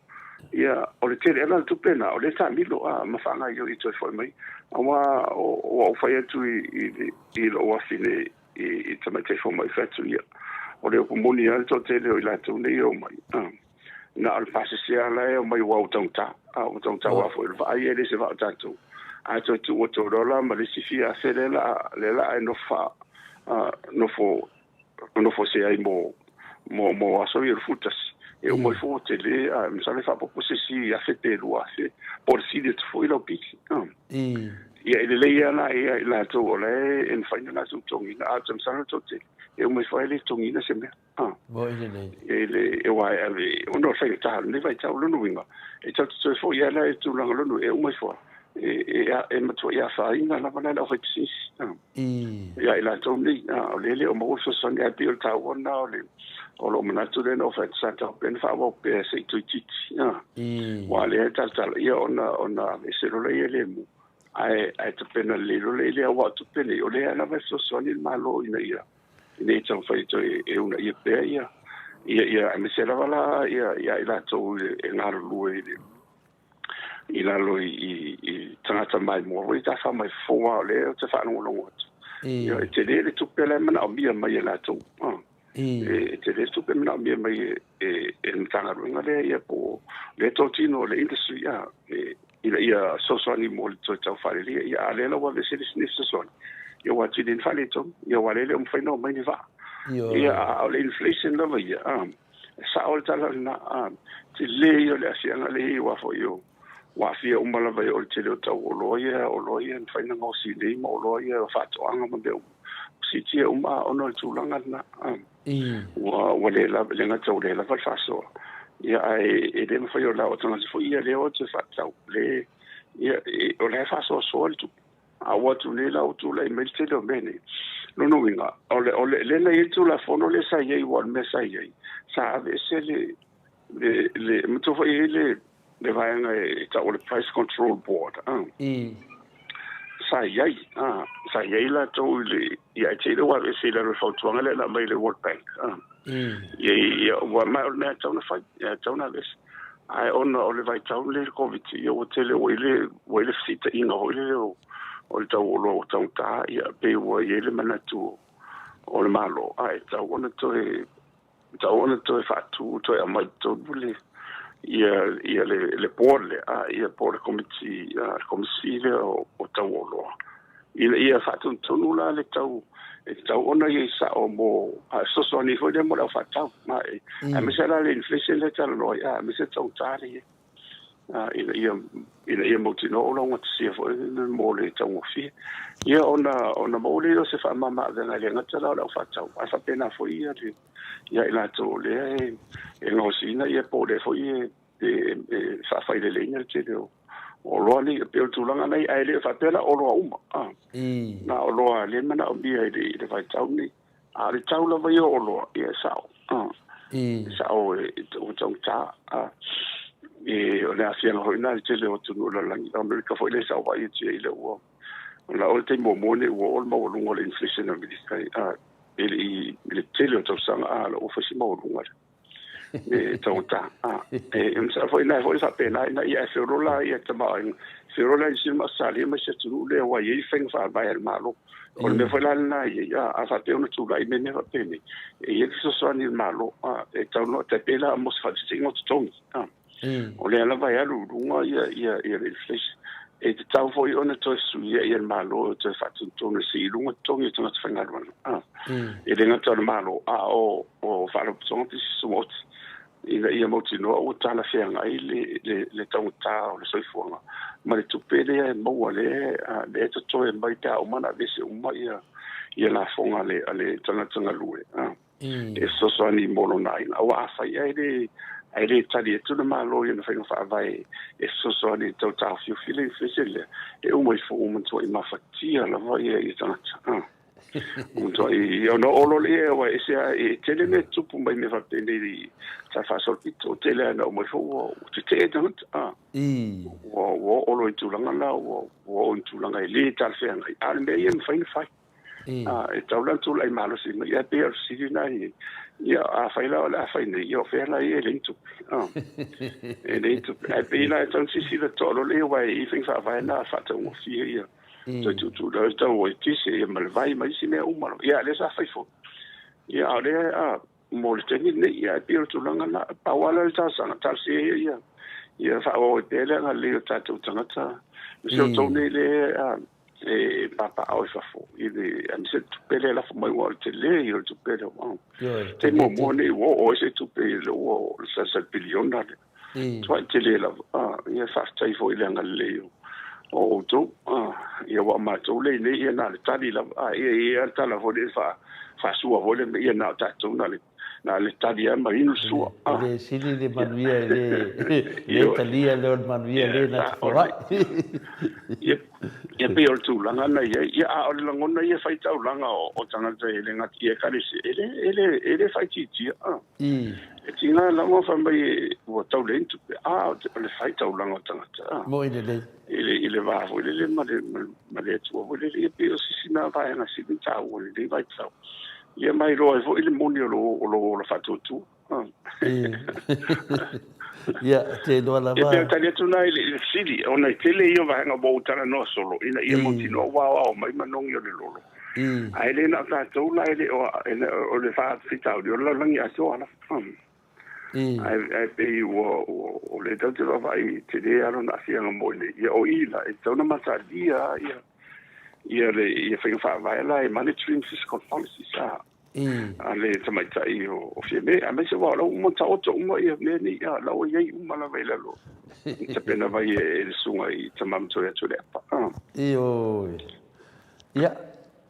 Ia, o le tele ela o le tupe lena, o lea e taamilo a ma faagaoioi e toe foi mai. Aua ua ou fai atu i lou afine i tamaitai fomai fai atu, ia, o le upu moni lava le toatele o i latou nei e omai, na o le pasese lava la e omai aua ua taugata, ua taugata aua foi o le vaai e le o se vaa o tatou. Ae toe tuu atu loa la ma le isi fia afe lea la a e nofo nofo se ai mo aso ia 21. E uma ifo ua tele, a masalo e faaopoopo se isi 1000 pe 2000 po o le sili atu foi lau pili. Ia e lelei lava la ia i latou o la e mafai ona latou totogiina, a o te masalo le toatele e uma ifo ai e le totogiina se mea. Moi lelei. E le e aua e ave ona o le faigata o lenei vaitau. O lona uiga e tatou te toe foi lava la i le tulaga lona e uma ifo e matuai afaina lava la le aufaipisinisi ia i latou nei, o lea e le o maua le fesoasoani. Ae pei o le taua lena o le o lou manatu lea na ou fai atu sa tatau pea ona faaauau pea se i toeitiiti, aua o lea e talatala ia ona aveese loa lea le mu ae tapena lelei loa lea, aua o tupe nei o lea lava e fesoasoani le Malo ina ia taumafai toe e uunaia pea ia aemaise lava la ia i latou e galulue i lalo i tagata maimoa foi tafa mai fofo, aua o lea ou te faalogologo atu. Ia, e tele le tupe la e manaomia mai e latou. E tele le tupe e manaomia mai e le Matagaluega lea, ia po o lea totino o le industry ina ia fesoasoani mo le toe tau faaleleia. Ia, a o lea la ua aveese le isi fesoasoani, ia ua atili ai ona faaletonu, ia aua o lea e le o mafai ona omai ni vaa. Ia, a o le inflation lava ia, e sao le tala lena, tele ia o le aafiaga lea e i ai, aua foi o ua aafia uma lava i o le tele o tau o oloa ia, oloa ia e mafai ona gaosi nei ma oloa ia o faatoaga ma mea uma, siitia uma ona o le tulaga lena. Ua le lava, le gata ua le lava le faasoa, ia ae e le mafai o la o tagata foi ia lea o toe faatau le ia o la e faasoasoa le tupe. A ua atu nei la ua tulai mai le tele o mea nei. Lona uiga, o le lea na i ai le Tulafono lea sa i ai, ua o le mea sa i ai, sa aveese le matua foi i ai le vaega e tau o le Price Control Board. Sa i ai latou i le ia e tele ua aveese i lalo o le fautuaga lea na aumai i le World Bank. Ia, ia, ua ma o le mea e tatau ona fai, ia e tatau ona aveese. Ae ona o le vaitau lea i le Covid, ia ua tele ua i le fesuiaiga foi lele o le tau o oloa ua taugata, ia pei ua i ai le manatu o le Malo, a e tatau ona toe faatu, toe aumai i totonu le ia ia le board lea, ia po o le komiti, le komisi lea o tau o oloa ina ia faatonutonu la le tau e tatau ona ia i sao mo fesoasoani foi lea mo le aufaatau, aemaise la le inflation lea talanoa ai, aemaise taugata le ia ina ia mautinoa o laugatasia foi mo le taugofie, ia ona maua lea o se faamama-avega e le gata la o le aufaatau ae faapena foi ia le ia i latou lea e gaosiina ia po o lea foi e faafaileleina le tele o oloa nei. E pei o le tulaga nei, ae le faapea la oloa uma na oloa lea manaomia i le vaitau nei, a o le tau lava ia o oloa ia e sao e sao e ua taugata e o le aafiaga foi na le tele o atunuu o le lalolagi. O Amerika foi lea sa ou vaai atu ai ila ua la o le taimi muamua nei ua oo le maualuga o le inflation Amerika i le tele o tausaga la ua fai si maualuga le taugata. E masalo foi na foi faapena ina ia e feolola ia tamaoaiga, feolola i sina Australia ma se atunuu lea ua i ai faiga faavae a le Malo. O le mea foi la lena i ai a faapea ona tulai mea mea faapenei e i ai le fesoasoani i le Malo e tau no te pei la mo se faataitaiga o totogi o lea lava e alu i luga ia le inflation e tatau foi ona toe suia ia le Malo e toe faatonutonu e sii i luga totogi o tagata faigaluega. E le gata o le Malo a o faalapotopotoga pisinisi tumaoti ina ia mautinoa ua talafeagai le taugata o le soifuaga ma le tupe lea e maua lea totoe mai pe a uma ona aveese uma ia lafoga a le tagata galue e fesoasoani mo lona aiga. Aua afai ae le tali atu le Malo i ona faiga faavae e fesoasoani tau taofiofi le inflation lea, e uma ifo ua matuai mafatia lava ia tagata. Matuai ona oo loa lea aua e ese lava e tele mea e tutupu mai mea faapenei sa faasolopito tele lava ina oo mai foi ua tetee tagata a. Ua oo loa i tulaga la ua oo i tulaga e le talafeagai a o le mea ia e mafai ona fai. E tatau la ona tulai malosi mai ae pei o le fesili lena i ai. Ia afai la o le a fai nei, ia o fea la ia e leai ni tupe. E leai ni tupe. Ae pei la e tatau ona silasila totoa loa lea aua e i ai faiga faavae na faataugofie ia toe tuutuu i lalo le tau o eletise ia ma le vai ma isi mea uma lava. Ia a o lea sa fai foi. Ia a o lea mo le taimi lenei, ia ae pei o le tulaga lena. Pau lava lea o le talosaga, talosia ia ia ia faaauau ai pea le agalelei o tatou tagata, aemaise outou nei lea e papaaao i fafo i le aemaise le tupe lea e lafo mai aua o le tele ia o le tupe lea. Taimi muamua nei ua oo ai se tupe i le ua o le salasala piliona lea. Matuai tele lava. Ia faafetai foi i le agalelei o outou. Ia aua o matou lea i inei ia na o le tali lava. Ia e i ai lava le tala foi lea e faasua foi le mea, ia na o tatou na o le na o le tali lava ma inu le sua. E le sili le manuia e le talia lea o le manuia lea na te foai. Ia pei o le tulaga na i ai. Ia a o le lagona ia fai taulaga o tagata e le gata i Ekalesia, e le faaitiitia. E tiga lava fai mai ua tau leai ni tupe, a o le fai taulaga o tagata. Moi lelei. I le va foi lele ma le Atua foi lele, ia pei o se isi mea vaega sili ona taua i lenei vaitau. Ia ma iloa ai foi le moni o lou ola faatuatua. Ia, te iloa lava. Ia pei o le tali atu lena i le fesili, ona e tele ia o vaega ua ou talanoa solo ina ia mautinoa ua aoao mai manogi o le lolo. Ae le na o tatou la e le o, o le faafitauli o le lalolagi atoa lava. Ae pei ua, o lea tatou te vaavaai tele lava lona aafiaga mo i inei. Ia o i la, e tatau ona matalia ia, ia le ia faiga faavae la e monetary and fiscal policies a, a le tamaitai o Fiame. Aemaise aua o la ua uma ona taoto uma ia mea nei, a, la ua i ai uma lava i lalo i tapena mai e le susuga i Tama Matua ia Tuilaepa. Ioe. Ia,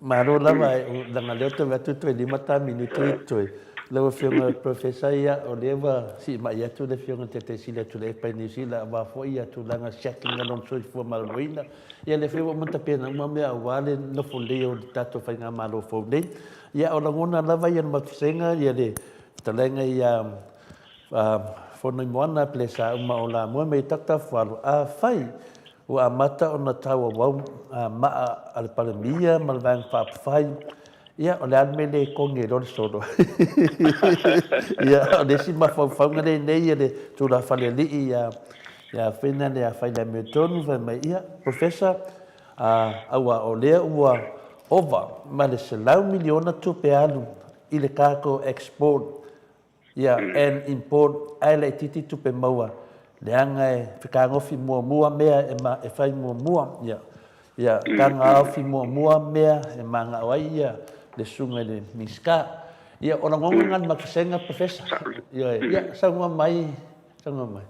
Malo lava, leaga lea ou te vaai atu toe 5 ta minute i toe. Lau Afioga i le Professor, ia, o lea ua siimai atu le Afioga i le Taitai Sili atu le EPA i Niu Sila aua foi ia tulaga siakiina lona soifua maloloina. Ia lea foi ua uma ona tapena uma mea aua le nofo lelei o le tatou faigamalo fou nei. Ia, o lagona lava ia o le matusega, ia le fetalaiga ia Fonoimoana Pelesauma o Lamua me Tatafualo, afai ua amata ona tauauau maa a le Palemia ma le Vaega Faaupufai, ia, o le a le mea e le kogi ai loa le solo? Ia, o le isi mafaufauga lea i inei le tulafale alii ia ia Fena le Afai le Amiotonu, fai mai, ia, Professor, aua o lea ua ova ma le $100 miliona tupe alu i le cargo export Ia, and import, ae laitiiti tupe maua, leaga e fetagofi muamua mea e ma, e fai muamua, ia, ia tagaofi muamua mea e manao ai ia le susuga i le Minisita. Ia, o lagona na le matasega, Professor. Ioe, ia, saunoa mai, saunoa mai.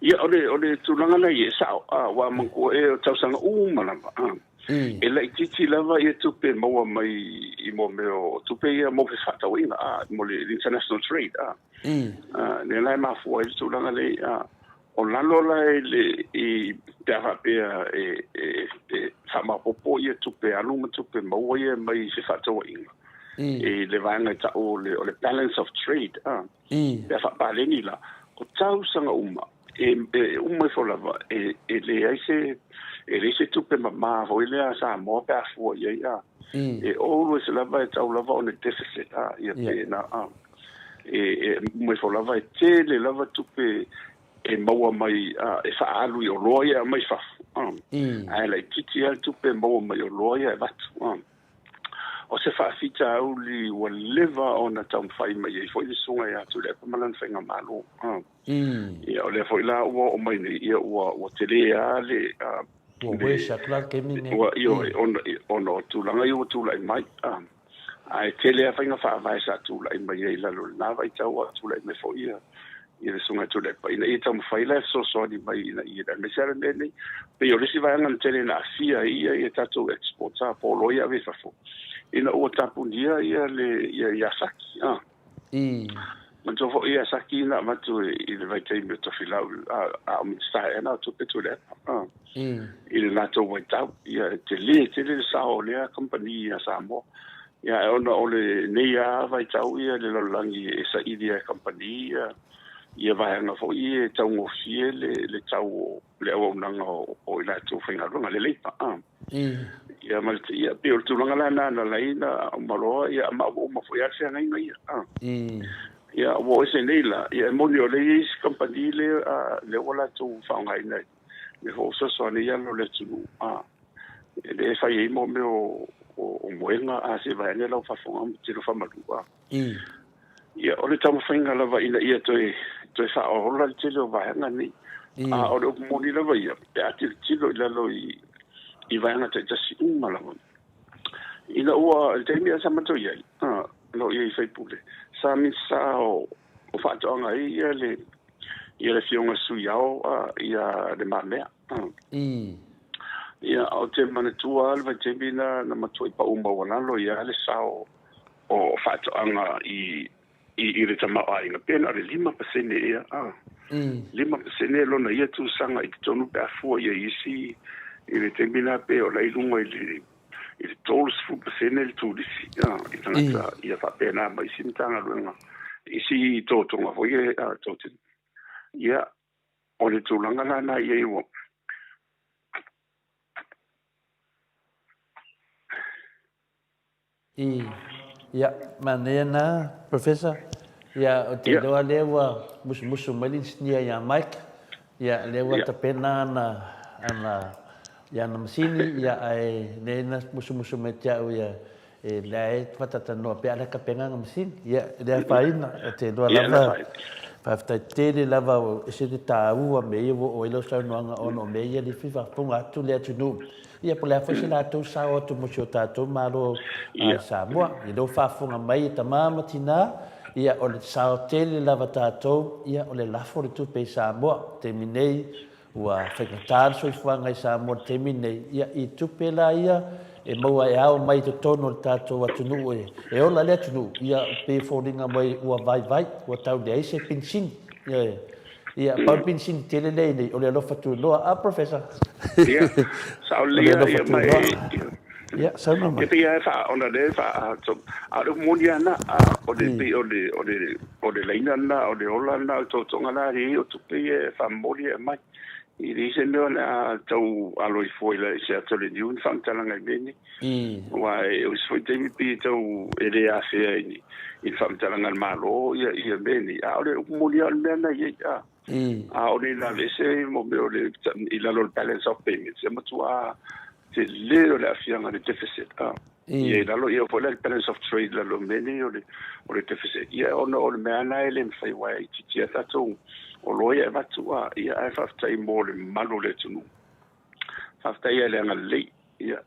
Ia, o le, o le tulaga la i e sao, a, ua manatua e o tausaga uma lava, a, e laitiiti lava ia tupe maua mai i mo mea o tupe ia mo fefaatauaiga, a, mo le international trade, a, a, lea la e mafua ai le tulaga lea, a, o lalo la i le, i, pe a faapea e, e, e faamaopoopo ia tupe alu ma tupe maua ia mai fefaatauaiga, i le vaega e tau o le, o le balance of trade, a. Pe a faapaleni la, o tausaga uma, e uma ifo lava, e leai se, e leai se tupe mama foi lea a Samoa pe a fua i ai, a. E always lava e tau lava ona deficit, a, ia pe na, a. E uma ifo lava e tele lava tupe e maua mai, a, e faaalu i oloa ia e aumai fafo, a. Ae laitiiti lava le tupe e maua mai oloa ia e avatu, a. O se faafitauli ua leva ona taumafai mai ai foi le Susuga ia Tuilaepa ma lana faigamalo. Ia, o lea foi la ua oo mai nei, ia ua, ua tele lava le... Ua worse atu la le taimi lenei. Ua, ioe, ona, ona o tulaga ia ua tulai mai. Ae tele lava faiga faavae sa tulai mai ai i lalo o lena vaitau a o tulai mai foi ia ia le Susuga ia Tuilaepa ina ia taumafai la e fesoasoani mai ina ia, aemaise lava le mea lenei. Pei o le isi vaega na tele na aafia ai ia ia tatou exports a po o oloa ia ave i fafo ina ua tapunia ia le ia Yazaki. Manatua foi ia Saki na avatu i le vaitaimi o Tofilau a o Minisita ea na o Tupe Tuilaepa i le latou vaitau. Ia e tele tele le sao o lea kamupani ia Samoa. Ia ae ona o lenei lava vaitau ia le lalolagi e saili lava e kamupani ia ia vaega foi ia e taugofie le tau o le auaunaga o i latou faigaluega, le labour. Ia ma le ia pei o le tulaga la lena na ala ai ona uma loa ia ma ua uma foi lava le feagaiga ia. Ia ua o ese nei la, ia e moni o lea e i ai isi kamupani lea lea ua latou faaaogaina i mea foi o fesoasoani i alo o le atunuu e lea e fai ai mo mea o moega a se vaeane lau faafofoga ma tino faamalu. Ia o le taumafaiga lava ina ia toe toe faaola le tele o vaega nei. A o le upu moni lava ia, pe a tilotilo i lalo i i vaega taitasi uma lava. Ina ua, i le taimi a sa matou i ai, na o i ai i faipule, sa Minisita o o Faatoaga ai ia le ia le Afioga i le Sui Ao ia Le Mamea. Ia, ou te manatua lava le vaitaimi na na matuai pau maualalo ai lava le sao o faatoaga i i le tamaoaiga, pe na o le 5% ea, a. 5% lona ia tusaga i totonu pe a fua i ai i isi i le taimi lena pe o la i luga i le i le 30% le turisi a, i tagata ia faapena ma isi Matagaluega, isi totoga foi ia a totino. Ia, o le tulaga la lena i ai ua I, ia, manaia na, Professor. Ia, ou te iloa lea ua musumusu mai le inisinia ia Mike, ia, lea ua tapena ana, ana, ia ana masini, ia, ae lea na musumusu mai te au ia, e lea e faatatalanoa pea ala tapena ana masini. Ia, e le afaina, ou te iloa lava, faafetai tele lava, e ese le taua o mea ia ua oo ai lau saunoaga ona o mea ia lea e fia faafofoga atu le atunuu. Ia po o le a foi se latou sao atu mo si o tatou Malo a Samoa. I lou faafofoga mai e tama ma tina, ia o le sao tele lava tatou, ia o le lafo o le tupe i Samoa. I le taimi nei, ua faigata le soifuaga i Samoa i le taimi nei, ia i tupe la ia e maua e ao mai i totonu o le tatou atunuu e ola le atunuu, ia pei e foliga mai ua vaivai, ua tau leai se penisini. Ioe. Ia, pau le pinisini tele lea i nei, o le alofa tunoa. A, Professor? Ia, sao O le lelei lava, alofa ia, ma tunoa. e, ia, Ia, saunoa e mai. pei lava e faa, ona o lea e faa, a o le upu moni lava lena, a, o le, pei o le, o le, o le laina lena, o le ola lena, o le totoga lena e i ai o tupe ia e faamomoli e aumai. E leai se mea o le a tau alo ifo i se ata o le niu ni faamatalaga i mea nei. Aua o isi foi taimi pei e tau e le afea i ni i le faamatalaga a le Malo ia ia mea nei, a o le upu moni lava o le mea lena e i ai. A, a o le aveese mo mea o le i lalo o le balance of payments, e matua tele o le aafiaga o le deficit. A, ia i lalo ia foi la le balance of trade i lalo o mea nei o le o le deficit. Ia ona o le mea lava lena e le mafai aua e itiitia tatou oloa ia e avatu, a, ia ae faafetai mo le mamalu o le atunuu. Faafetai i le agalelei. Ia,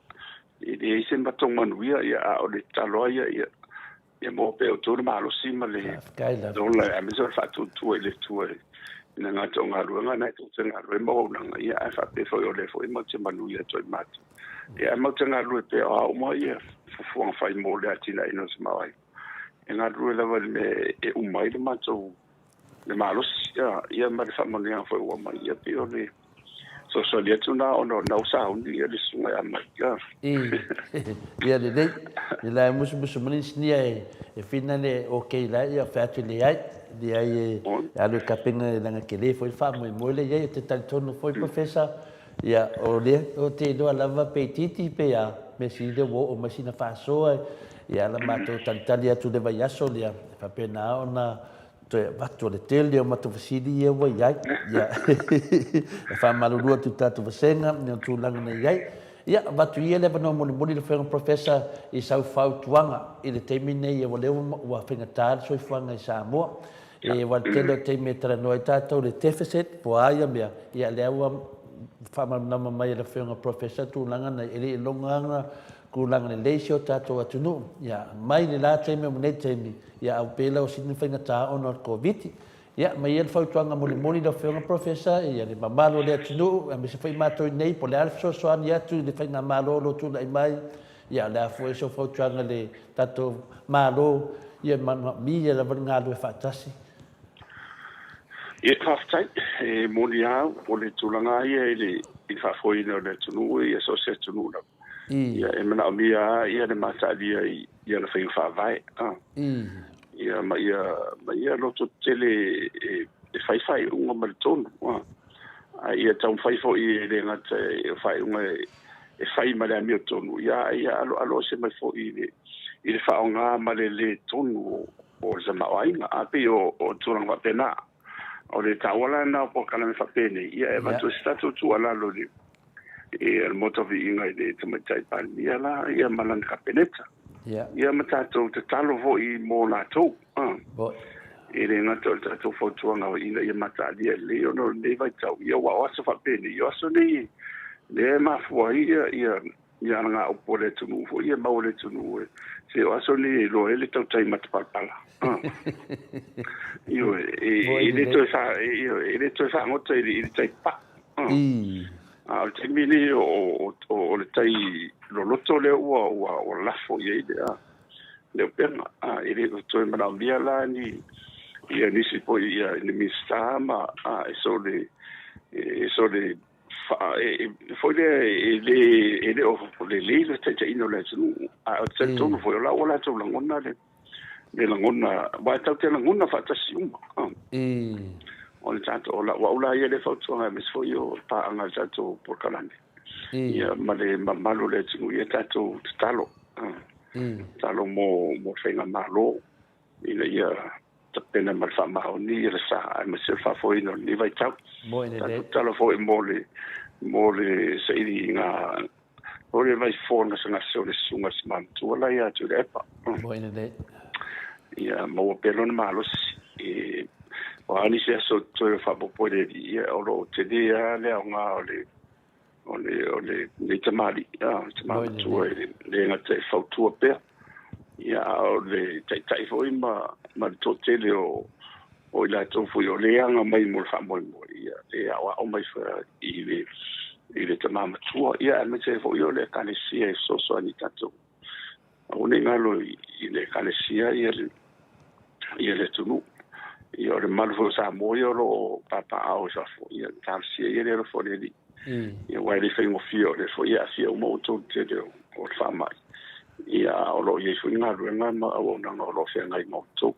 e leai se matou manuia, ia, a o le tatalo lava ia, ia, ia maua pea e outou le malosi ma le ola, aemaise o le faatuatua i le Atua i le gata o galuega na e tou te galulue ma auaunaga, ia, ae faapea foi o lea foi matou te manuia atu ai ma matou. Ia, ae matou te galulue pea, o a uma ia fuafuaga fai mo le atinaeina o le tamaoaiga, e galulue lava i le mea e uma ai le matou le malosi, ia, ia ma le faamanuiaga foi ua aumai, ia, pei o le fesoasoani atu lena ona o lena ua sauni ia le susuga ia Mike. Ia lelei, ia la e musumusu mai le inisinia e fina le ok la ia fai atu e leai, leai e alu e tapena leaga tele foi le faamoemoe lea i ai. Ou te talitonu foi Professor, ia o lea ou te iloa lava pe itiiti pe a, mea sili lea ua oo mai sina faasoa ia la matou talitali atu i le vaiaso lea, e faapena ona toe avatu o le tele o matou fesili ia ua i ai. Ia, e faamalulu atu i tatou vasega i ona tulaga na i ai. Ia, avatu ia le avanoa mulimuli i le Afioga Professor i sau fautuaga i le taimi nei ua lea ua faigata le soifuaga i Samoa. E aua o le tele o taimi e talanoa ai tatou i le deficit po o a ia mea, ia lea ua faamalamalama mai e le Afioga Professor tulaga nei, e le iloga lava tulaga lelei si o tatou atunuu. Ia, mai le la taimi o lenei taimi, ia au pei la o sini faigata ona o le Koviti. Ia, aumai ia le fautuaga mulimuli lau Afioga Professor, ia le mamalu o le atunuu, aemaise foi matou i inei, po o le a le fesoasoani atu i le faigamalo o lo o tulai mai, ia o le a foi sau fautuaga i le tatou Malo, ia manaomia lava le galulue faatasi. Ia, faafetai. E moni lava au, o le tulaga lava ia i le i le faafoeina o le atunuu, ia so o se atunuu lava. Ia, e manaomia lava ia le mataalia i ana faiga faavae. Ia, ma ia lototetele e fai faaiuga ma le tonu. A ia taumafai foi e le gata o faaiuga e fai ma le amiotonu, ia, a ia aloaloese mai foi i le faaaoga ma le lē tonu o le tamaoaiga. A pei o tulaga faapena. O le taua la lena o polokalame faapenei, ia e avatu ai se tatou tuualalo i le Maota Viiga i le Tamaitai Palemia la, ia ma lana Kapeneta. Ia ma tatou tatalo foi mo latou. E le gata o le tatou fautuaga ina ia mataalia lelei ona o lenei vaitau, ia aua o aso faapenei, o aso nei lea e mafua ai ia alagaupu a le atunuu foi, ia maua le atunuu se o aso nei e iloa ai le tautai matapalapala. Ioe, e le toe e le toe fagota i le tai papu. A o le taimi lenei o le tai loloto lea ua lafo i ai le upega. E le o toe manaomia la ni ia nisi foi ia ni Minisita ma e sole e sole foi lea e le o lelei le taitaiina o le atunuu. A o le talitonu foi o la ua latou lagona le lagona, aua e tatou te lagona faatasi uma. O le tatou, o lau la ia le fautuaga aemaise foi o paaga le tatou polokalame. Ia ma le mamalu o le atunuu, ia tatou tatalo. Tatalo mo faigamalo ina ia tapena ma le faamaoni ia le sa aemaise o le faafoeina o lenei vaitau. Tatou tatalo foi mo le sailiga o le vaifo gasegase o le susuga i le matua la ia Tuilaepa. Ia maua pea lona malosi. O a nisi aso toe faaopoopo i le alii, ia o lo o tele lava le aoga o le tamalii, tama matua e le gata e fautua pea. Ia, a o le taitai foi ma le toatele o i latou foi o le aga mai mo le faamoemoe, ia e aoao mai i le tama matua. Ia, aemaise foi o le ekalesia e fesoasoani i tatou. Aua ne i galo i le ekalesia ia le atunuu. Ia, o le mamalu foi o Samoa ia o lo o papaaao i fafo, ia talosia ia le alofa o le Alii. Ia, aua e le faigofie o lea foi e aafia uma outou i le tele o le faamai. Ia, o lo o i ai foi galuega ma auaunaga o lo o feagai ma outou.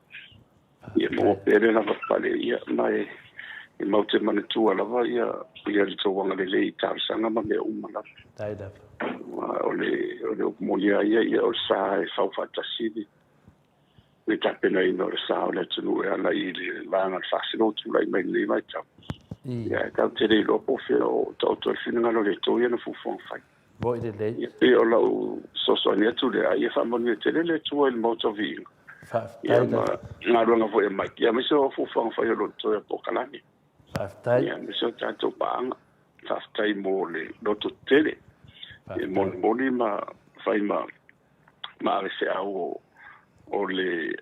Ia maua pea le lavapapale, ia, ma e matou te manatua lava ia le tou agalelei i talosaga ma mea uma lava. O le upu moni lava ia, ia o le sa e fau faatasi le tapenaina o le sa o le atunuu e ala i le vaega o le faasino o tulai mai lenei vaitau. Ia, e tatou te le iloa po o fea o taoto ai le finagalo o le Atua ia na fuafuaga fai. Moi lelei. Ia, pei o lau fesoasoani atu lea, ia faamanuia tele le Atua i le Maota o Viiga. Ia ma galuega foi e mai. Ia, aemaise o fuafuaga fai o lo o totoe o polokalame. Faafetai. Ia, aemaise o tatou paaga. Faafetai mo le lototetele. E molimoli ma fai ma avefeau o le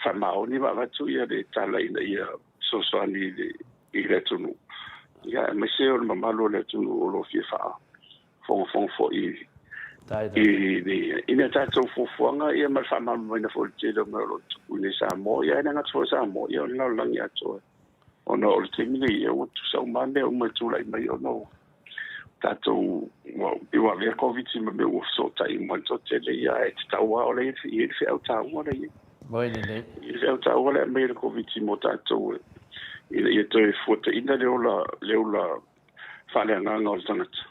faamaoni ma avatu ia le tala ina ia fesoasoani i le atunuu. Ia, aemaise o le mamalu o le atunuu o lo o fia faafogafoga foi i le tatou fuafuaga ia ma le faamalamalamaina foi o le tele o mea o lo o tupu i nei Samoa. Ia, e le gata foi o Samoa, ia o le lalolagi atoa. Ona o le taimi nei, ia ua tutusa uma lava mea uma e tulai mai ona o tatou ua avea Koviti ma mea ua fesootai uma i le toatele, ia e tatau lava o le i ai le feau taua la i ai. Moi lelei. I le feau taua le aumai e le Koviti mo tatou ina ia toe fuataina le ola faaleagaga o le tagata.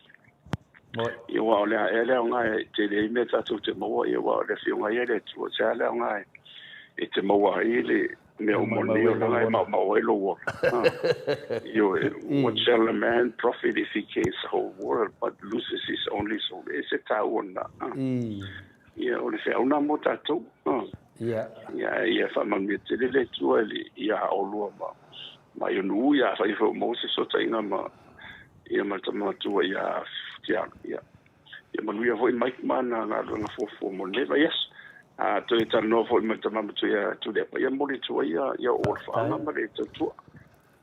Ia, aua o le a ea le aoga e tele ai mea tatou te maua, ia, aua o le afioga ai a le Atua, se a le aoga e te maua ai le mea uma o lenei olaga e maumau ai lou ola. Ioe, what shall a man profit if he gains the whole world but loses his only soul? E se taua lena. Ia, o le feau lena mo tatou. Ia, ia faamanuia tele le Atua ia olua ma ia nuu ia fai foi mo se fesootaiga ma ia ma le tama matua ia Futialo. Ia, ia manuia foi Mike ma ana galuega fuafua mo lenei vaiaso. A toe talanoa foi ma le tama matua ia Tuilaepa, ia momoli atu ai ia ou alofaaga ma le tautua.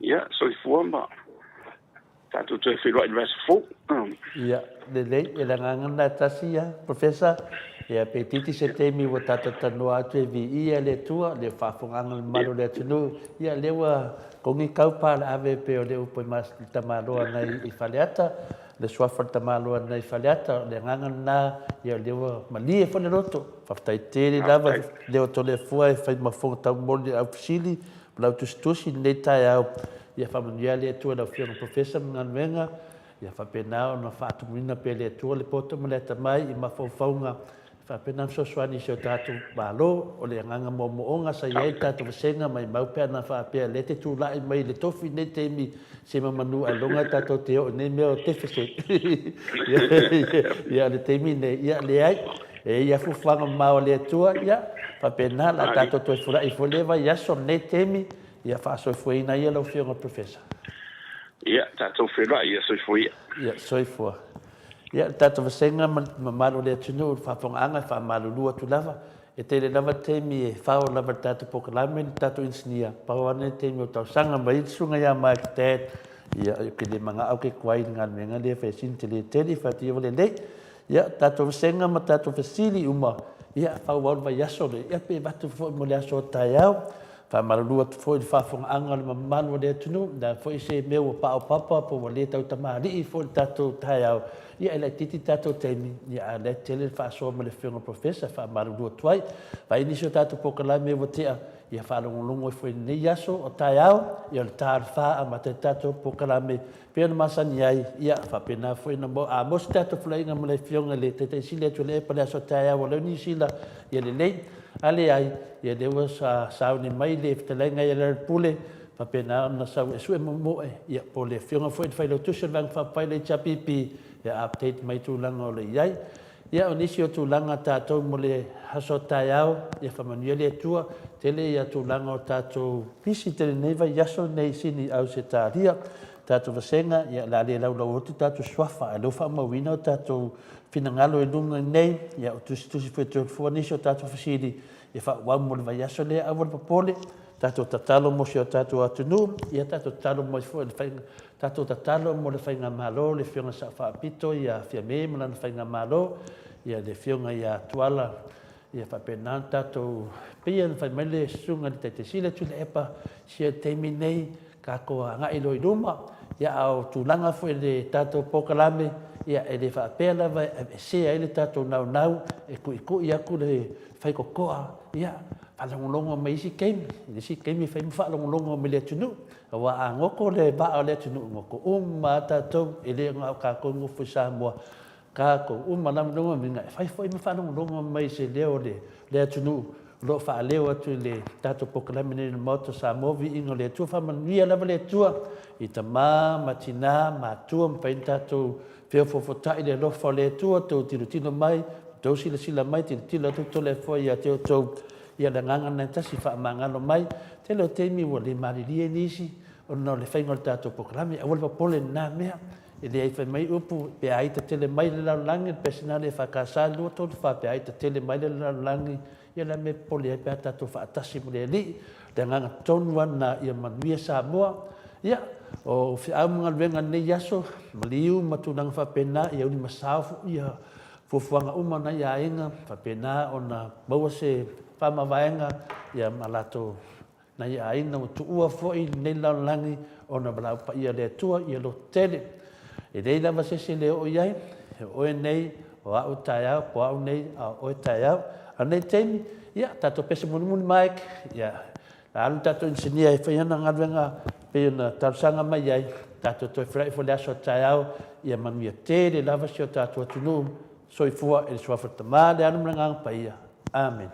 Ia, soifua ma Tatou toe feiloai i le vaiaso fou. Ia, lelei, e le agaga lena e tasi ia, Professor. Ia, pe itiiti se taimi ua tatou talanoa atu e viia le Atua, le faafofogaaga a le mamalu o le atunuu. Ia, lea ua togi tau palaave e pei o le upu i le tamaloa nai i Faleata, le suafa o le tamaloa nai Faleata. O le agaga lena, ia, o lea ua malie foi le loto. Faafetai tele lava i le o Toleafoa e fai ma fofoga taumoli i le aufesili ma lau tusitusi i lenei taeao. Ia faamanuia le Atua i lau Afioga Professor ma galuega, ia faapena ona faatumuina pea e le Atua le poto ma le atamai i mafaufauga, e faapena ona fesoasoani i si o tatou Malo. O le agaga moomooga sa i ai le tatou vasega, maimau pe ana faapea o lea e te tulai mai i le tofi i lenei taimi, sema manu ailoga tatou te oo i nei mea o deficit. Ia, o le taimi lenei, ia, leai. E i ai fuafuaga mamao a le Atua, ia, faapena, o le a tatou toe fulai foi lea vaiaso lenei taimi, ia faasoifuaina ia lau Afioga Professor. Ia, tatou feiloai, ia soifua ia. Ia, soifua. Ia, le tatou vasega ma le mamalu o le atunuu, le faafofogaaga e faamalulu atu lava, e tele lava taimi e fao lava i le tatou polokalame le tatou inisinia, pau lava lenei taimi o tausaga mai ai le susuga ia Mike Dad, ia, ou te le manao ke tuai i le galuega lea e fai sini tele tele, fai atu ia ua lelei. Ia, tatou vasega ma tatou fesili uma, ia, faaauau le vaiaso le, ia, pe avatu foi mo le aso o taeao. Faamalulu atu foi i le faafofogaaga a le mamalu o le atunuu, o le a foi se mea ua paopapa po ua le tautamalii foi i le tatou taeao, ia e laitiiti le tatou taimi, ia a o lea e tele le faasoa ma le Afioga i le Polofesa e faamalulu atu ai. Vaai nisi o tatou polokalame ua tea, ia faalogologo ifo i lenei aso o taeao, ia o le ta o le fa amata ai le tatou polokalame pei ona masani ai, ia faapena foi ona maua. A maua se tatou fulaina ma le Afioga i le Taitai Sili atu o le Epa i le aso taeao ua leo Niu Sila, ia lelei. A leai, ia lea ua sauni mai le fetalaiga ia Lealailepule, faapena ona sau e sue momoe, ia po o le Afioga foi i le Failautusi o le Vaega Faaupufai o le HRPP, ia update mai tulaga o lo o i ai. Ia, o nisi o tulaga tatou mo le aso taeao, ia faamanuia le Atua, tele ia tulaga o tatou pisi tele nei vaiaso nei i Sini Ausetalia, tatou vasega, ia o le a le laulau atu tatou suafa, ae o lea ua faamauina o tatou finagalo i luga nei, ia o tusitusi foi e toe fua nisi o tatou fesili e faaauau mo le vaiaso lea, aua le popole, tatou tatalo mo si o tatou atunuu, ia tatou tatalo mai foi i le faiga, tatou tatalo mo le Faigamalo, le Afioga Sao Faapito ia Fiame ma lana Faigamalo, ia le Afioga ia Tuala, ia faapena ona tatou, pei ona fai mai le Susuga i le Taitaisili Tuilaepa, sia taimi nei, tatou agai loa i luma, ia a o tulaga foi i le tatou polokalame, ia e le faapea lava e aveesea ai le tatou naunau e tuitui atu le faitotoa, ia faalogologo mai isi taimi, i le isi taimi fai ma faalogologo mai le atunuu, aua a goto le vaa o le atunuu, goto uma lava tatou, e le na o tatou e nofo i Samoa, tatou uma lava lona uiga e fai foi ma faalogologo mai i se leo o le atunuu o lo o faaleo atu i le tatou polokalame nei i le Maota o Samoa, viiga o le Atua, faamanuia lava le Atua i tama ma tina, matua, mafai ona tatou feofoofotai i le alofa o le Atua, outou tilotilo mai, outou silasila mai, tilotilo atu Toleafoa ia te outou, ia le agaga lena e tasi, faamagalo mai. Tele o taimi ua le malilie nisi ona o le faiga o le tatou polokalame, aua le popole i lena mea. E leai fai mai upu, pe a ita tele mai le lalolagi, le pesenale EFKS 2, 3, 4, pe a ita tele mai le lalolagi, ia le a mea e popole ai pe a tatou faatasi ma le Alii. O le agaga tonu lava lena ia manuia Samoa. Ia, o feau ma galuega i lenei aso, maliu ma tulaga faapena, ia ulimasao foi ia fuafuaga uma a nai aiga, faapena ona maua se faamavaega ia ma latou Nai aiga ua tuua foi lenei lalolagi ona valaau paia le Atua ia lototele. E leai lava se isi e le oo i ai, e oe nei, o au taeao, po o au nei, a o oe taeao. A o lenei taimi, ia, tatou pese mulimuli Mike, ia, a alu le tatou inisinia e fai ana galuega pei ona talosaga mai ai, tatou toe feiloai foi i le aso a taeao, ia manuia tele lava si o tatou atunuu. Soifua i le Suafa o le Tama, le Alo ma le Agaga Paia. Amene.